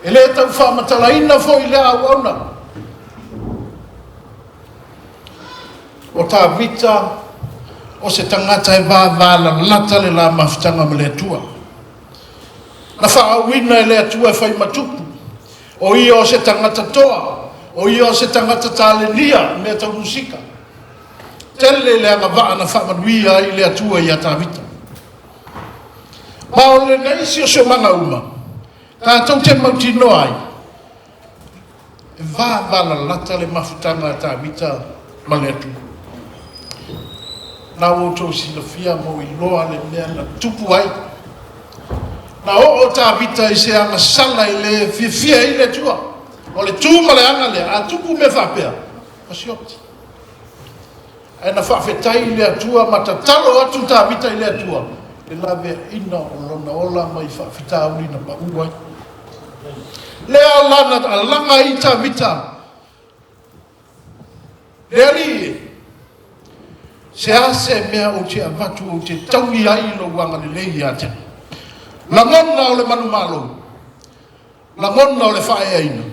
B: E le tau faamatalaina foi lea auauna. O Tavita o se tagata e vavalalata le la mafutaga ma le Atua. Na faaauina e le Atua e fai ma tupu. O ia o se tagata toa, o ia o se tagata talenia i mea tau musika. Tele le agavaa na faamanuia ai le Atua iā Tavita. Ma o lenei siosiomaga uma, tatou te mautinoa ai, e vavalalata le mafutaga a Tavita ma le Atua. Na ua outou silafia ma ou iloa le mea na tupu ai. Na oo Tavita i se agasala e le fiafia ai le Atua. O le tu ma le aga lea, a tupu mea faapea, ua sioti. Ae na faafetai i le Atua ma tatalo atu Tavita i le Atua le laveaiina o lona ola mai faafitauli na pau ai. Lea la na alaga ai Tavita le Alii e, se a se mea ou te avatu ou te taui ai lou agalelei ia te au? Lagona o le manumalo, lagona o le faaeaina,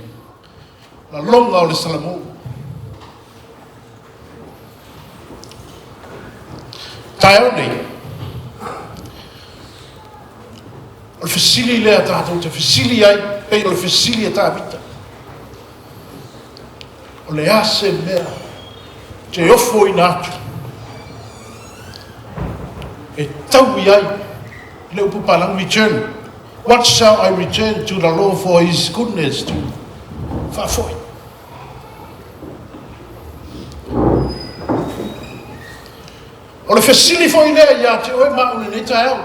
B: laloga o le salamo. Taeao nei, o le fesili lea tatou te fesili ai, pei o le fesili a Tavita. O le a se mea te ofoina atu e taui ai le upu palangi return. What shall I return to the Lord for his goodness to me? Faafoi. O le fesili foi lea ia te oe ma au i lenei taeao.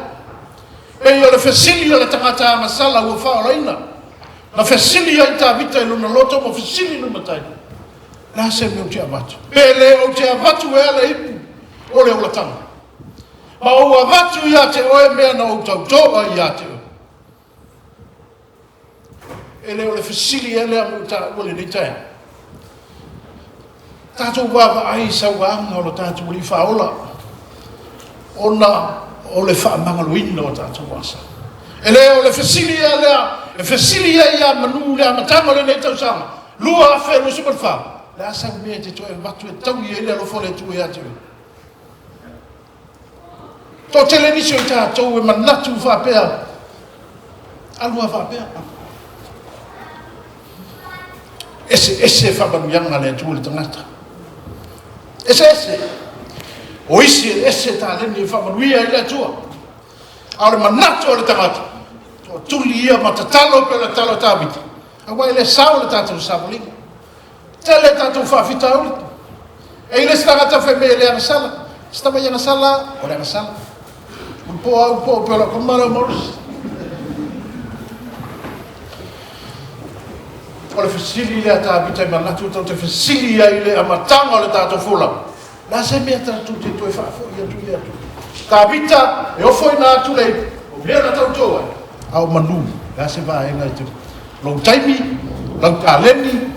B: Pei o le fesili a le tagata agasala ua faaolaina. Na fesili ai Tavita i lona loto ma fesili lona tai, Le a se mea ou te avatu? Pe le ou te avatu ea le ipu o le olataga? Ma ou avatu ia te oe mea na ou tautō ai ia te oe. E le o le fesili ea lea mo taua i lenei taeao? Tatou vaavaai i sauaga o lo tatou Alii Faaola ona o le faamagaloina o tatou asa. E le o le fesili ea lea e fesili ai ia Manu i le amataga o lenei tausaga 2024, le a sau mea e te toe avatu e taui ai le alofa o le Atua ia te oe? Toatele nisi o i tatou e manatu faapea, alu a faapea. Eseese faamanuiaga a le Atua i le tagata. Eseese. O isi e ese taleni e faamanuia ai le Atua. A o le manatu o le tagata, toatuli ia ma tatalo pei o le tatalo a Tavita, aua e le sao le tatou savaliga. Tele tatou faafitauli. E i le isi tagata fai mai e le agasala. Se tamai agasala, o le agasala. Ulupo a ulupo pe o lau kama leo Maurice. O le fesili lea Tavita e manatu tou te fesili ai i le amataga o le tatou folauga. Le a se mea tatou te toe faafoi atu i le Atua? Tavita e ofoina atu le ipu, o mea na tauto ai, a o manu, le a se vaega e te lou taimi, lau taleni,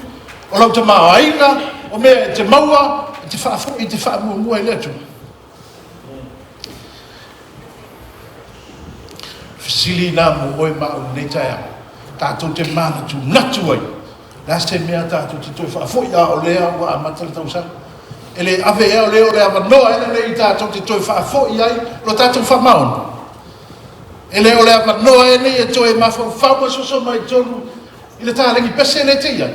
B: o lau tamaoaiga, o mea e te maua, e te faafoi, e te faamuamua i le Atua. Fesili na mo oe ma au i lenei taeao, tatou te manatunatu ai, le a se mea tatou te toe faafoi a o lea ua amata le tausaga. E le ave ea o lea o le avanoa ea lenei tatou te toe faafoi ai lo tatou faamaoni. E le o le avanoa ea nei e toe mafaufau ma soso mai totonu i le taleni pese lea e te i ai.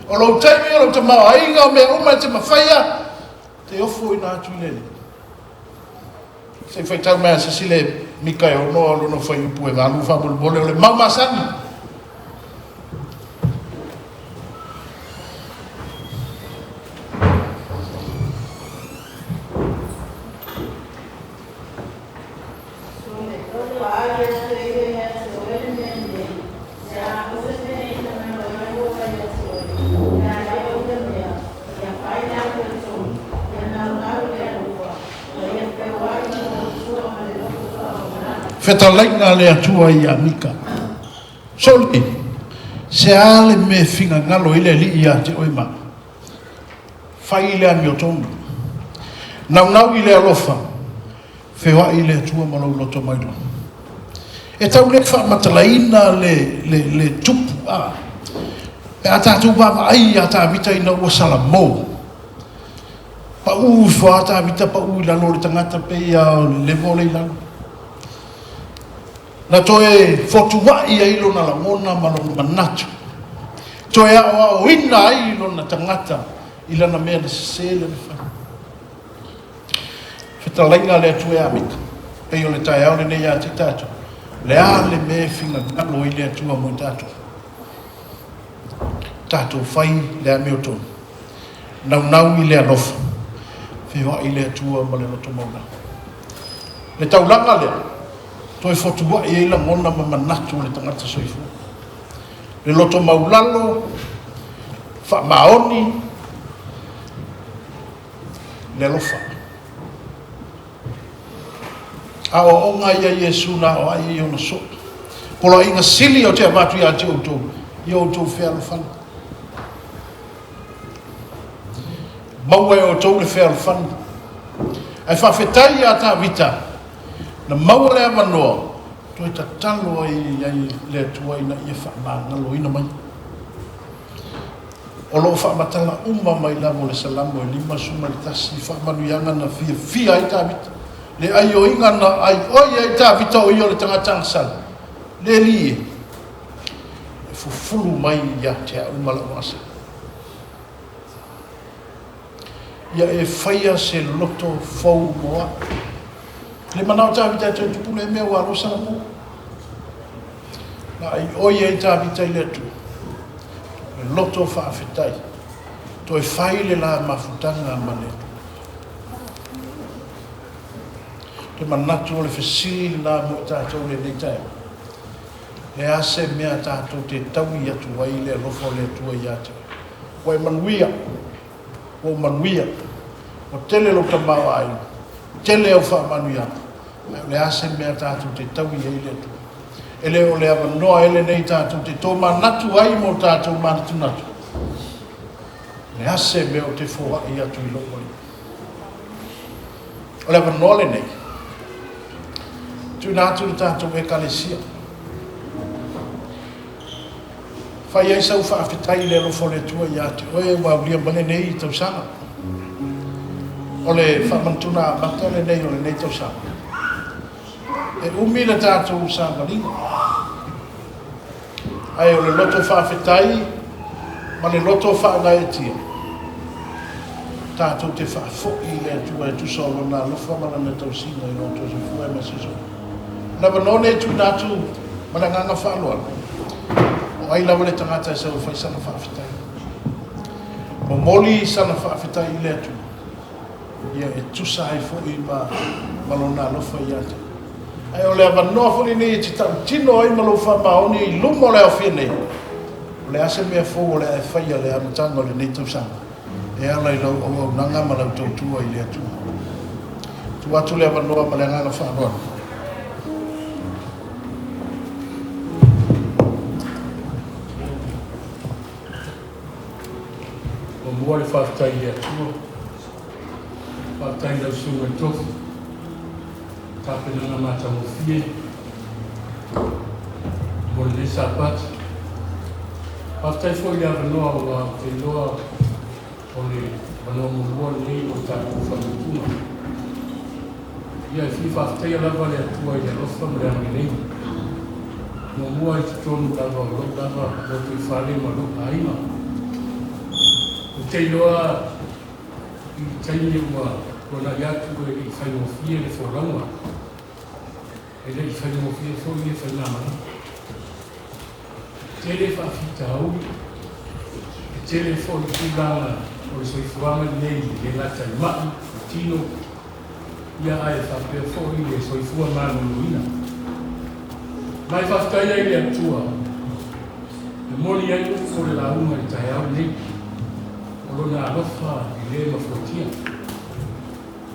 B: O lou taimi, o lou tamaoaiga, o mea uma e te mafaia, te ofoina atu i le Alii. Se i faitau mai a se isi le Mika e ono lona fuaiupu e 8 faamolemole o le mau masani. Fetalaiga a le Atua ia Mika. Soli, se a le mea e finagalo ai le Alii ia te oe ma au? Fai le amiotonu. Naunau i le alofa, feoai i le Atua ma lou loto mailoa. E tau le faamatalaina le, le, le tupu, a. Pe a tatou vaavaai ia Tavita ina ua salamo, Pau ifo a Tavita pau i lalo o le tagata pei a o le level le i lalo. Na toe fotuai ai lona lagona ma lona manatu. Toe aoaoina ai lona tagata i lana mea na sese lana fai. Fetalaiga a le Atua e amita, pei o le taeao lenei ia te tatou, le a le mea e finagalo ai le Atua mo tatou. Tatou fai le amiotonu. Naunau i le alofa, feoai le Atua ma le loto maualalo. Le taulaga lea, toe fotuai ai lagona ma manatu o le tagata soifua. Le loto maulalo, faamaoni, le alofa. Aoaoga ia Iesu na aoai ai ona soo. Poloaiga sili ou te avatu ia te outou, ia outou fealofani. Maua e outou le fealofani. Ae faafetai ia Tavita, na maua le avanoa, toe tatalo ai ai le Atua ina ia faamagaloina mai. O lo o faamatala uma mai lava o le Salamo e 51 faamanuiaga na fiafia ai Tavita, le aioiga na aioi ai Tavita o ia o le tagata agasala, le Alii e, e fufulu mai ia te au ma lau agasala. Ia e faia se loto fou mo au. Le manao Tavita e toe tupule mea ua alo Salamo. Na aioi ai Tavita i le Atua, le loto faafetai, toe fai le la mafutaga ma le Atua. Te manatu o le fesili lena mo i tatou i lenei taeao. Le a se mea tatou te taui atu ai le alofa o le Atua ia te oe. Ua e manuia, ua ou manuia, ua tele lou tamaoaiga, tele au faamanuiaga, ae o le a se mea tatou te taui ai le Atua. E le o le avanoa ea lenei tatou te tomanatu ai mo tatou manatunatu? O le a se mea ou te foai atu i lou Alii? O le avanoa lenei, tuuina atu le tatou Ekalesia. Fai ai sau faafetai i le alofa o le Atua ia te oe ua aulia mai lenei tausaga. O le faamanatuga amata lenei o lenei tausaga. E umi le tatou savaliga, ae o le loto faafetai ma le loto faagaeetia, tatou te faafoi i le Atua e tusa o Lona alofa ma Lana tausiga i lo outou soifua e ma se soifua. O le avanoa lenei e tuuina atu ma le agaga faaaloalo, o ai lava le tagata e sau e fai sana faafetai. Momoli sana faafetai i le Atua. Ia e tusa ai foi ma ma Lona alofa ia te oe. Ae o le avanoa foi lenei e te tautino ai ma lou faamaoni i luma o le aofia nei, o le a se mea fou o le a e faia i le amataga o lenei tausaga e ala i lau auaunaga ma lau tautua i le Atua. Tuu atu le avanoa ma le agaga faaaloalo.
E: Muamua le faafetai i le Atua, faafetai i lau Susuga i le Tofi, tapenaga matagofie mo lenei Sapati. Faafetai foi i le avanoa aua ou te iloa o le avanoa muamua lenei mo le tatou faamanatuga. Ia e fia faafetaia lava le Atua i le alofa ma le agalelei. Muamua i totonu lava o lou lava lotoifale ma lou aiga. Ou te iloa i le taimi ua tuanai atu e le i faigofie le folauga, e le i faigofie foi le faigamalaga. E tele faafitauli, e tele foi tulaga o le soifuaga lenei e le gata i mai, i tino, ia ae faapea foi le soifua maloloina. Ma e faafetai ai i le Atua, e moni ai upu o le lauga i le taeao lenei, o Lona alofa e le mafuatia.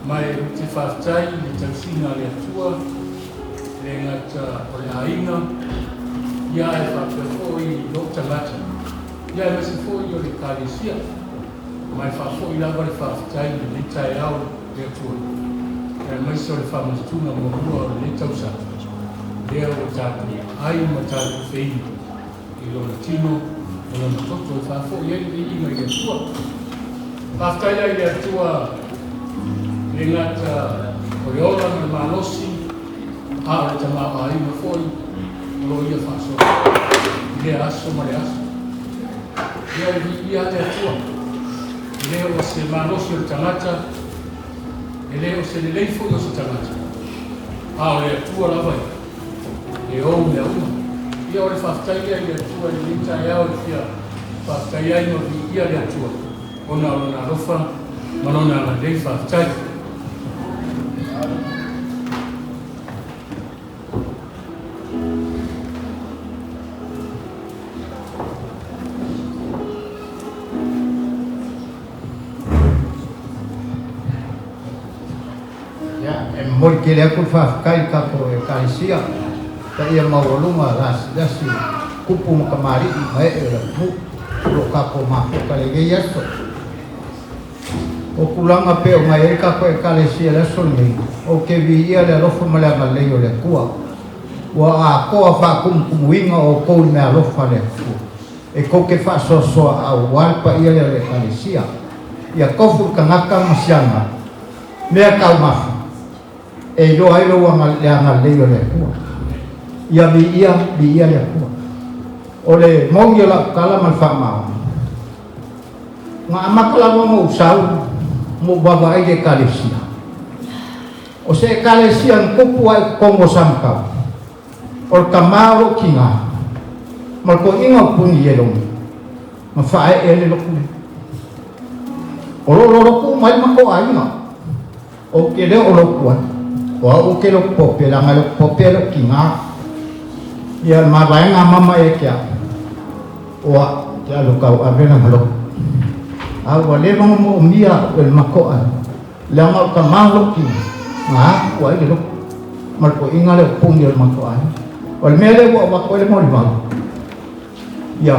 E: Ma e ou te faafetai i le tausiga a le Atua, e le gata o le aiga, ia ae faapea foi lou tagata, ia aemaise foi o le Ekalesia. Ma e faafoi lava le faafetai i lenei taeao i le Atua, aemaise o le faamanatuga muamua o lenei tausaga, lea ua tatou ai ma tatou feinu i Lona tino ma Lona toto e faafoi ai le viiga i le Atua. Faafetai ai i le Atua e le gata o le ola ma le malosi, a o le tamaoaiga foi o lo o Ia faasoa i lea aso ma le aso. Ia e viia le Atua, e le o se malosi o le tagata, e le o se lelei foi o se tagata, a o le Atua lava ia e ou mea uma. Ia o le faafetai lea i le Atua i lenei taeao e fia faafetai ai ma viia le Atua ona o Lona alofa ma Lona agalelei. Faafetai.
F: Ia, e momoli tele atu le faafetai i le tatou Ekalesia, paia maualuga lasilasi tupu ma tamalii ma ee o le atunuu o lo o tatou mafuta i lenei aso. O tulaga pei ona i ai le tatou Ekalesia i le aso lenei, ou te viia le alofa ma le agalelei o le Atua, ua atoa faatumutumuina outou i le meaalofa a le Atua, e tou te faasoasoa aua le paia lea o le Ekalesia. Ia tofu le tagata ma siana mea taumafa e iloa ai lou le agalelei o le Atua. Ia viia, viia le Atua. O le moni o lau tala ma le faamaoni, Na amata lava ona ou sau ma ou vaavaai i le Ekalesia. O se Ekalesia na tupu ae i totonu o Samatau, o le tama o lou tina ma le toeaina o Puni Ielomi na faaee ai le lotu lea. O lo o lolotu uma ai le matou aiga. Ou te le o lotu ai. O au ou te lotu pope, leaga e lotu pope lou tina. Ia le mavaega a mama ia te au, o au te alu tauave lana lotu. A ua leva ona moomia au e le matou aiga, leaga o le tama o lou tina, na afu ai le lotu ma le toeaina lea o Puni o le matou aiga. O le mea lea ua avatu ai le molimau, ia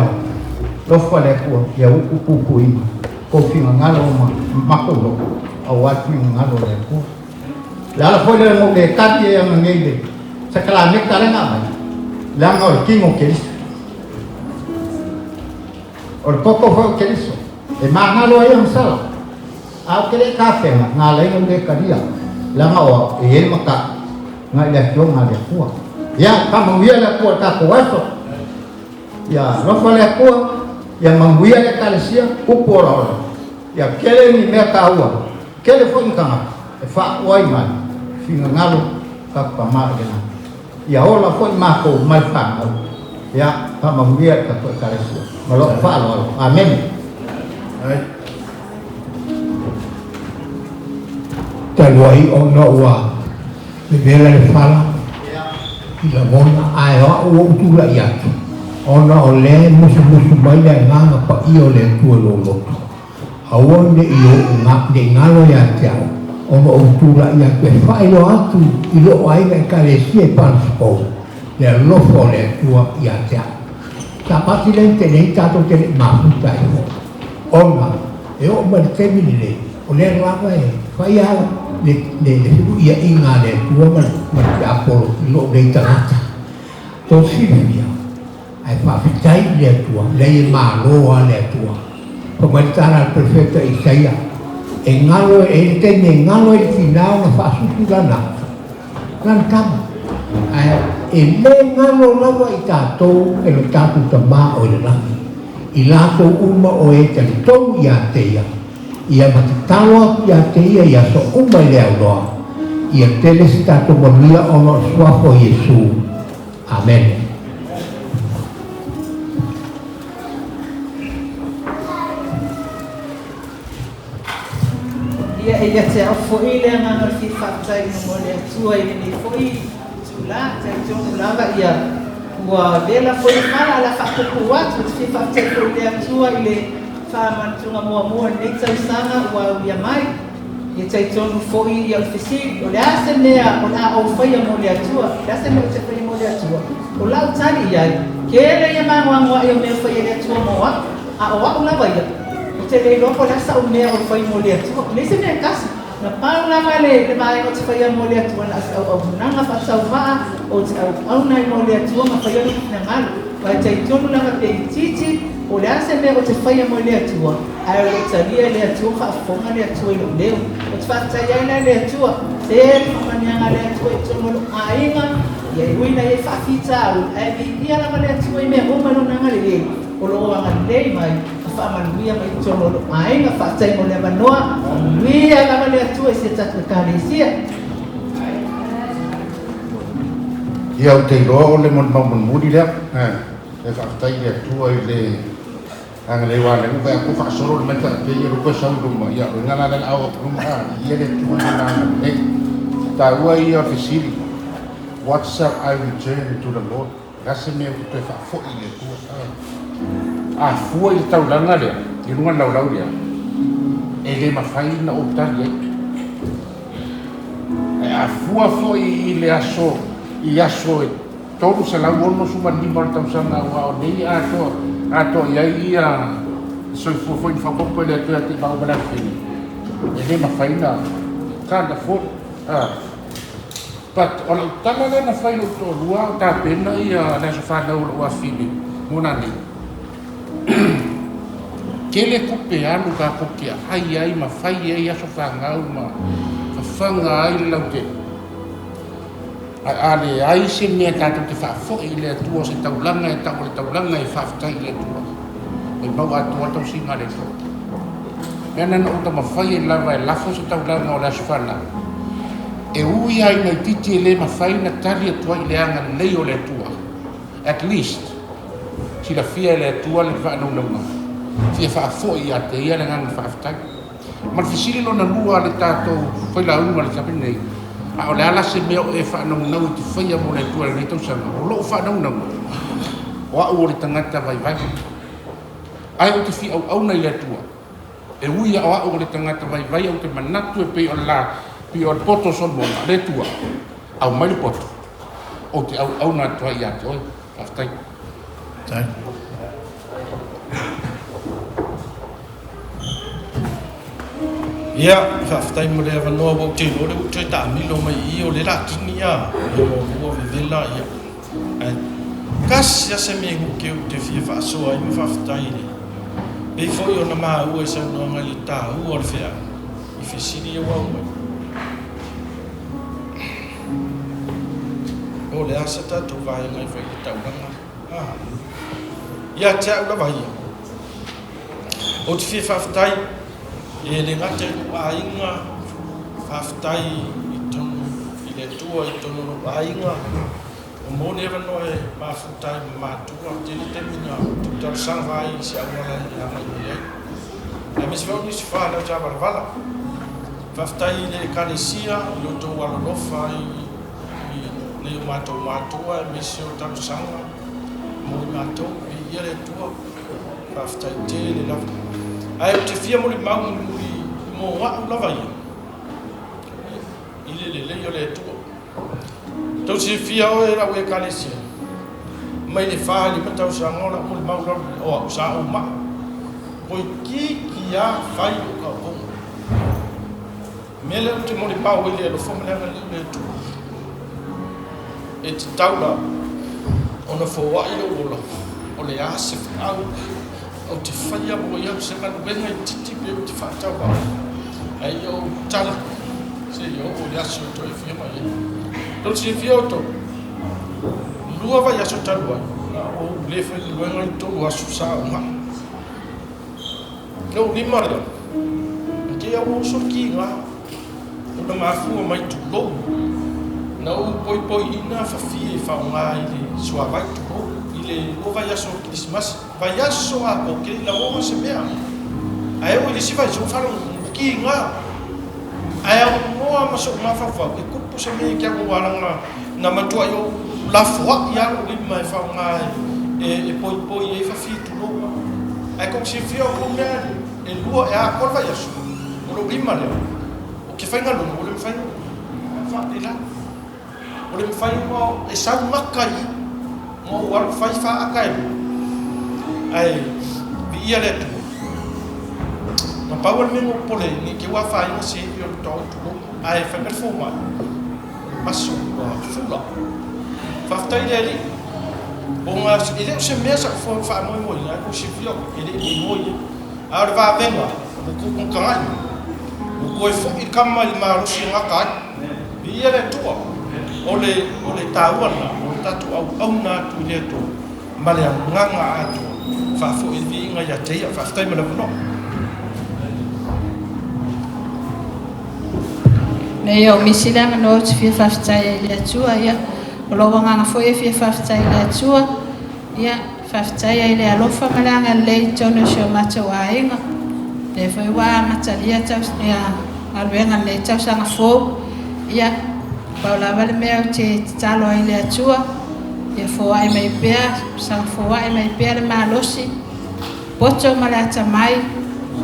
F: alofa le Atua ia upu puipuiga kou finagalo ma matou loto aua le finagalo o le Atua. O le ala foi lea na ou le tali ai ananei i le sakalameta lea na aumai, leaga o le tino o Keriso. O le toto foi o Keriso, e magalo ai ana sala. A ou te le i tafega, na ala ai ona ou le talia, leaga o au e i ai le mataupu na i le Afioga a le Atua. Ia, faamanuia le Atua i le tatou aso. Ia alofa le Atua, ia manuia le Ekalesia, upu olaola. Ia tele ni mea taua, tele foi ni tagata e faaauai mai finagalo tatou Tama i le Lagi. Ia ola foi matou ma le fanau. Ia, faamanuia le tatou Ekalesia. Ma lou faaaloalo. Amene.
G: Talu ai ona ua vevela le fala i lagona, ae o a'u ua ou tula'i atu, ona o lea e musumusu mai le Agaga Paia o le Atua i lou loto. Aua ne i ou ne i galo iā te a'u, ona ou tula'i atu e faailoa atu i lo'u aiga Ekalesia i Palms-Pou le alofa o le Atua iā te a'u. Sapati lea na te'i nei tatou te le i mafuta ai fo'i, ona e oo mai le taimi lenei, o lea lava e fai a le le feluiaʻiga a le Atua ma le ma le tiapolo i lou nei tagata. Tou silafia, ae faafetai i le Atua, leai e malo a le Atua. Fai mai le tala a le perofeta Isaia, E galo e i ai le taimi e galo ai le tinā ona faasusu lana lana tama, ae e le galo lava i tatou e lo tatou Tamā o i le lagi, i latou uma o e talitonu iā te ia, ia ma tatalo atu iā te ia i aso uma i le auloa, ia tele se tatou manuia ona o le Suafa o Iesu. Amene.
H: Ia, e ia te au foi le agaga o le fia faafetai i luma o le Atua i lenei foi itula, talitonu lava ia ua vela foi le fala, o le a faapuupuu atu, ou te fia faafetai foi i le Atua i le faamanatuga muamua o lenei tausaga ua aulia mai. Ia talitonu foi ia o le fesili, o le a se mea o le a ou faia mo le Atua? O le a se mea ou te faia mo le Atua? O lau tali i ai, Tele ia magoagoaʻi o mea o faia e le Atua mo a'u, a o a'u lava ia, ou te le iloa po o le a sa'u mea o fai mo le Atua. Leai se mea e tasi. Na pau lava le le vaega ou te faia mo le Atua na o se auaunaga faatauvaa ou te auauna ai mo le Atua ma faia lona finagalo. Aua e talitonu lava pe itiiti, po o le a se mea ou te faia mo le Atua, Ae o lo o talia e le Atua ma faafofoga le Atua i lou leo. Ou te faafetai ai la i le Atua, tele faamanuiaga a le Atua i totonu o lou aiga, ia e ui ina ia faafitauli, ae viia lava le Atua i mea uma i lona agalelei, o lo o agalelei mai ma faamanuia mai i totonu o lou aiga. Faafetai mo le avanoa, faamanuia lava le Atua i si a tatou Ekalesia.
A: Ia ou te iloa o le molimau mulimuli lea. E faafetai i le Atua i le Agalelei aua lea ua vaai atu faasolo le mai faapea ia lua sau i luma ia o ina la lea au atu luma a ia le Atua i lona agalelei. Taua ia o le fesili what shall I return to the Lord? O le a se mea ou te toe faafoi i le Atua? A fua i le taulaga lea i luga o le laulau lea e le mafai ona ou tali ai. Ae a fua foi i le aso i aso e 365 o le tausaga aua o nei atoa atoa i ai ia soifua foi na faaopoopo e le Atua ia te maua ma le afafine e le mafai na can't afford but o lau tala lea na fai i lou toalua a o tapena ia le aso fanau o lou afafine mo nanei tele tupe alu tatou te aai ai ma fai ai aso fanau ma fafaga ai le lautele. Ae a leai se mea tatou te faafoi i le Atua, o se taulaga e tau o le taulaga e faafetai i le Atua, ua mau atoa tausiga a le Atua. Mea na na ou taumafai ai lava e lafo se taulaga o le Aso Fanau, e ui lava ina itiiti e le mafai ona tali atu ai i le agalelei o le Atua, at least, silafia e le Atua le faanaunauga, fia faafoi ia te Ia le agaga faafetai. Ma le fesili lona lua a le tatou failauga i le taimi lenei, a o le a la se mea o e faanaunau e te faia mo le Atua i lenei tausaga? O lou faanaunauga, o au o le tagata vaivai, ae ou te fia auauna i le Atua. E ui a o au o le tagata vaivai, ou te manatu e pei o le la, pei o le poto o Solomona, le Atua, aumai le poto. Ou te auauna atu ai ia te oe. Faafetai.
B: Faafetai.
E: Ia, faafetai mo le avanoa ua ou te iloa o lea ua ou toe taamilo mai i i, o lea o le a kini ia maua vevela, ia. Ae tasi lava se mea ke ou te fia faasoa ai ma faafetai i le pei foi ona maua i saunoaga i le taua o le feau i fesili ia ua aumai. O le a se tatou vaega e fai i le taulaga? Ah. Ia te au lava ia. Ou te fia faafetai e le gata i lou aiga, faafetai i totonu i le Atua i totonu o lou aiga, ua maua le avanoa e mafuta ai ma matua, tele taimi na talosaga ai i se auala e agai mai ai. Aemaise foi o nisi fanau sa valavala. Faafetai i le Ekalesia i lo outou alolofa i nai o matou matua aemaise o talosaga mo i matou, viia le Atua. Faafetai tele lava. Ae ou te fia molimau mulimuli mo a'u lava ia i le lelei o le Atua. Tou silafia oe lau Ekalesia, mai le 45 tausaga o la'u molimau lalo o a'u sa ou ma'i, toeitiiti a fai lo'u taotoga. Mea lea ou te molimau ai i le alofa ma le agalelei o le Atua, e tatau la ona foai lou ola, o le a se feau ou te faia mo ia se galuega itiiti pe ou te faatauvaa, ae ia ou tali seia oo i le aso e toe afio mai ai. Tou silafia outou, 2 vaiaso talu ai, na ou le faigaluega i 3 aso sa ou ma'i. Lou lima lea, na te au oso ki ngā, o na mafua mai tulou, na ou poipoiina fafie e faaaoga i le suavai tulou, i le 2 vaiaso o le Kerisimasi, vaiaso atoa ke i lagoga se mea. Ae oo i le isi vaiaso ua faalogo ki ngā. Ae aunoa ma so'u mafaufau, e tupu se mea i ke ago alaga na matuai ou lafoa'i lava lou lima e faaaoga e poipoi ai fafie tulou. Ae kou silafia o kou mea e lua e atoa le vaiaso, o lou lima lea, o ke faigaluega ua le mafai ona faapela. Ua le mafai ona e sau gata i i, ma ou alu fai faata e lua. Ae viia le Atua. Na pau lava le mea na ou popole ai, ne i te i ua afaina se ivi o le taoto tulou, ae fai mai le fomai, o le maso ua fula. Faafetai i le Alii, ona e le o se mea sa ou faamoemoeina, ae ua silafia e le i moemoe ia. A o le vavega, ua kukutagai, ua toe foi le kama i le malosi e gata ai. Viia le Atua, o le, o le taua lena, o le tatou auauna atu i le Atua ma le agaga atoa, faafoi le viiga ia te Ia. Faafetai mo le avanoa.
H: Nei o misi le avanoa ou te fia faafetai ai i le Atua, ia, o lou agaga foi e fia faafetai i le Atua, ia, faafetai ai i le alofa ma le agalelei i totonu o si o matou aiga. Lea foi ua amatalia ia, galuega i lenei tausaga fou, ia, pau lava le mea ou te tatalo ai i le Atua, ia foai mai pea, saga foai mai pea le malosi, poto ma le atamai,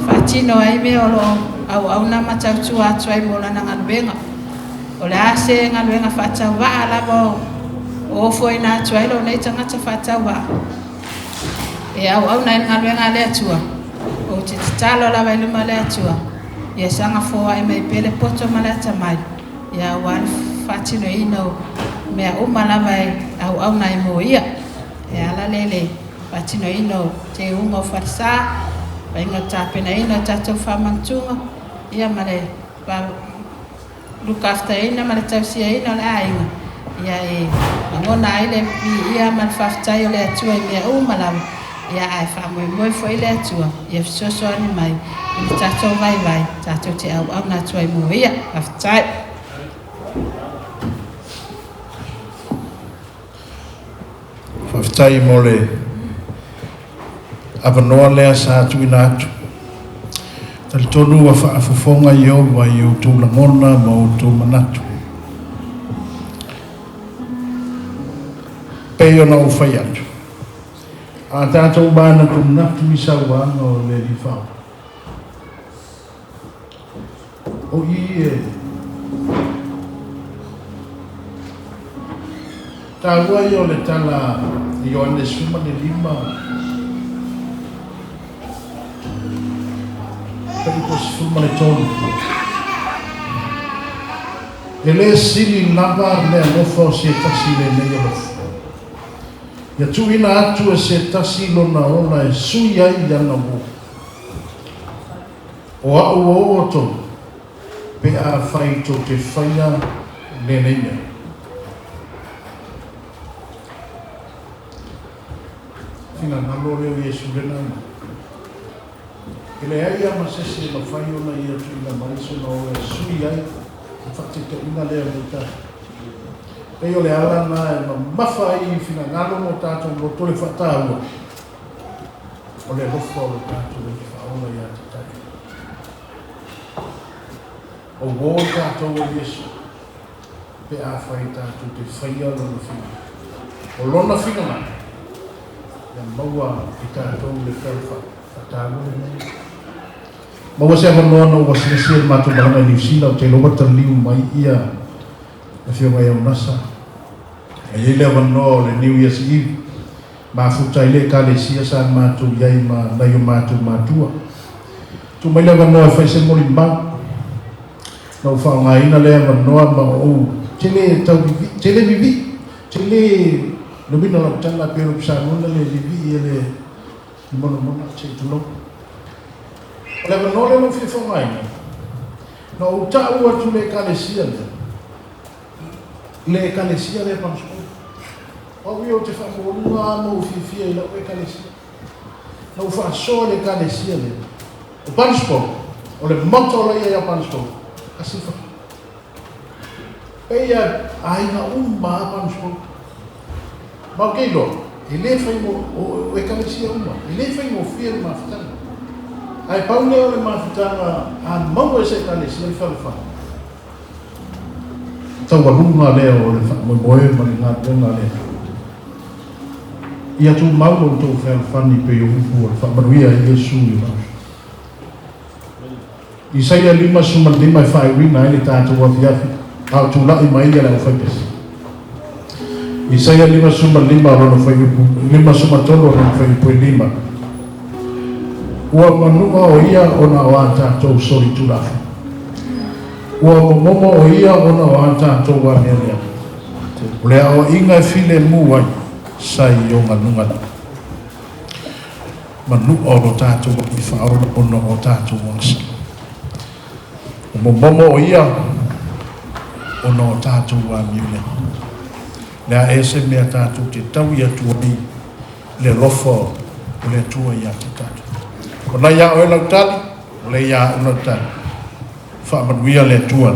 H: faatino ai mea o loo auauna ma tautua atu ai mo lana galuega. O le a se galuega faatauvaa lava o ofoina atu ai lou nei tagata faatauvaa e auauna ai le galuega a le Atua, ou te tatalo lava i luma o le Atua, ia saga foai mai pea le poto ma le atamai, ia aua le faatinoina o mea uma lava e auauna ai mo ia. E ala lea i le faatinoina o teuga o falesa, faiga o le tapenaina o tatou faamanatuga, ia ma le lukaafutaina ma le tausiaina o le aiga, ia e lagona ai le viia ma le faafetai o le Atua i mea uma lava, ia ae faamoemoe foi le Atua ia fesoasoani mai i le tatou vaivai tatou te auauna atu ai mo ia. Faafetai.
B: Faafetai mo le avanoa lea sa tuuina atu. Talitonu ua faafofoga Ieova i outou lagona ma outou manatu. Pei ona ou fai atu, a tatou manatunatu i sauaga o le Alii Faaola, o i e. Taua ia o le tala a Ioane 15, fuaiupu 13. E lē sili lava le alofa o se tasi i lenei alofa. Ia tuuina atu e se tasi lona ola e sui ai ana uō. O a'u uō outou, pe afai tou te faia lenei mea. Finagalo lea o Iesu lena aumai. E leai lava ma sese e mafai ona ia tuuina mai sona ola e sui ai le faataitaiga lea mo tatou. Pei o le ala lena e mamafa ai i finagalo mo tatou loto le faataua o le alofa o lo tatou Alii Faaola ia te tatou. O uō i tatou e Iesu pe afai tatou te faia Lona finagalo. O Lona finagalo, ia maua e tatou le fealofani. Faataua lenei. Maua se avanoa na ou asiasi ai i le matou malaga i Niu Sila, ou te iloa ua taliu mai ia le Afioga ia Unasa. A i ai le avanoa o le New Year's Eve, mafuta ai le Ekalesia sa matou i ai ma nai o matou matua. Tuu mai le avanoa e fai se molimau. Na ou faaaogaina lea avanoa ma ou tele tau vivii, tele vivii, tele le uiga o lau tala pei o le upu Samoa le vivii e le monamona se i tulou. O le avanoa lea na ou fia faaaogaina, na ou ta'u atu le Ekalesia lea, le Ekalesia lea Pansipolo. O au ia ou te faamaualuga lava ma ou fiafia i lau Ekalesia. Na ou faasoa i le Ekalesia lea, o Pansipolo, o le maota o la e i ai a Pansipolo, tasi le fale. Pei a aiga uma a Pansipolo. Ma ou te iloa, e le fai o Ekalesia uma, e le faigofie le mafutaga. Ae pau lea o le mafutaga a maua e se Ekalesia le fealofani, taualuga lea o le faamoemoe ma le galuega a le Atua. Ia tumau lo outou fealofani pei o upu o le faamanuia a Iesu i lona uso. Isaia 55 e faaiuina ai le tatou afiafi a o tula'i mai ia le aufaipese. Isaia 55 o lona fuaiupu 53 o lona fuaiupu e 5. Ua manu'a o ia ona o a tatou solitulafono. Ua momomo o ia ona o a tatou amiamiaga. O le aoa'iga e filemu ai sa i ogaluga. Manu'a o lo tatou Alii Faaola ona o tatou agasala. O momomo o ia ona o tatou amioleaga. Le a e se mea tatou te taui atu ai le alofa o le Atua ia te tatou. O lena iā oe lau tali, o lea iā a'u lau tali. Faamanuia le Atua.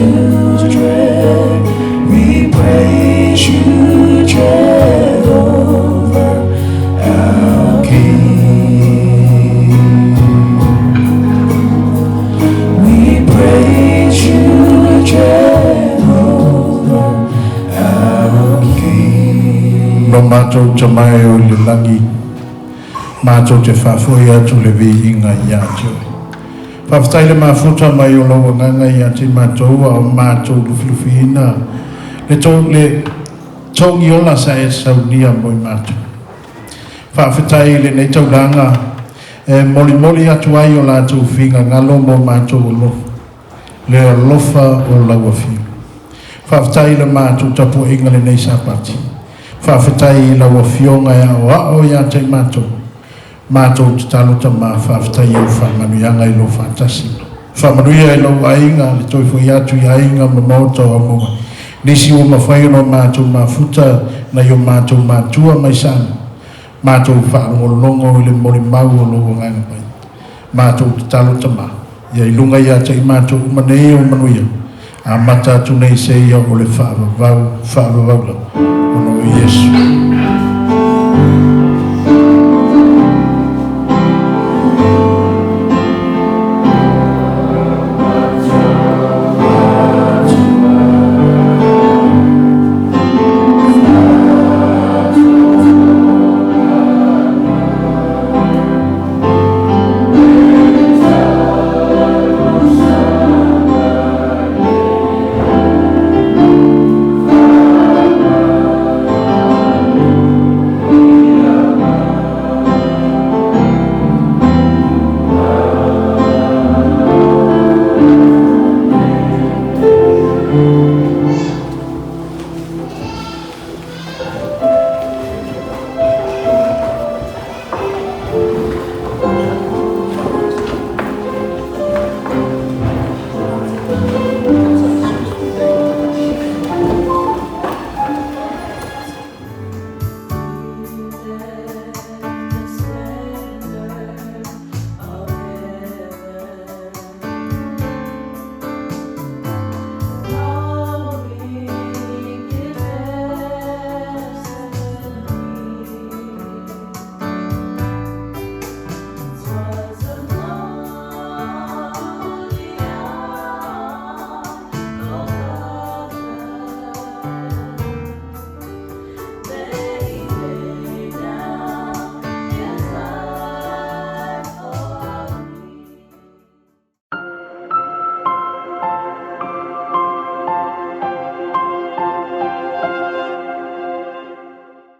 I: you, we praise you, Jehovah, our King. We praise you, Jehovah, our King.
B: Lo matou Tama e o i le lagi, matou te faafoi atu le viiga ia te oe. Faafetai le mafuta mai o lou Agaga ia te matou a o matou lufilufiina le tou le togiola sa e saunia mo i matou. Faafetai i lenei taulaga e molimoli atu ai o latou finagalo mo matou alofa, le alofa o lau Afioga. Faafetai i le matou tapuaiga lenei Sapati. Faafetai i lau Afioga e aoao ia te matou. Matou tatalo Tama, faafetai au faamanuiaga i lou faatasi. Faamanuia i lou aiga, le toe foi atu i aiga ma maota o amoga. Nisi ua mafai ona matou mafuta nai o matou matua mai Samoa. Matou faalogologo i le molimau o lou Agaga Paia. Matou tatalo Tama, ia i luga ia te i matou uma nei o manuia. Amata atu nei seia o le faavavau, faavavau lava. Ona o Iesu.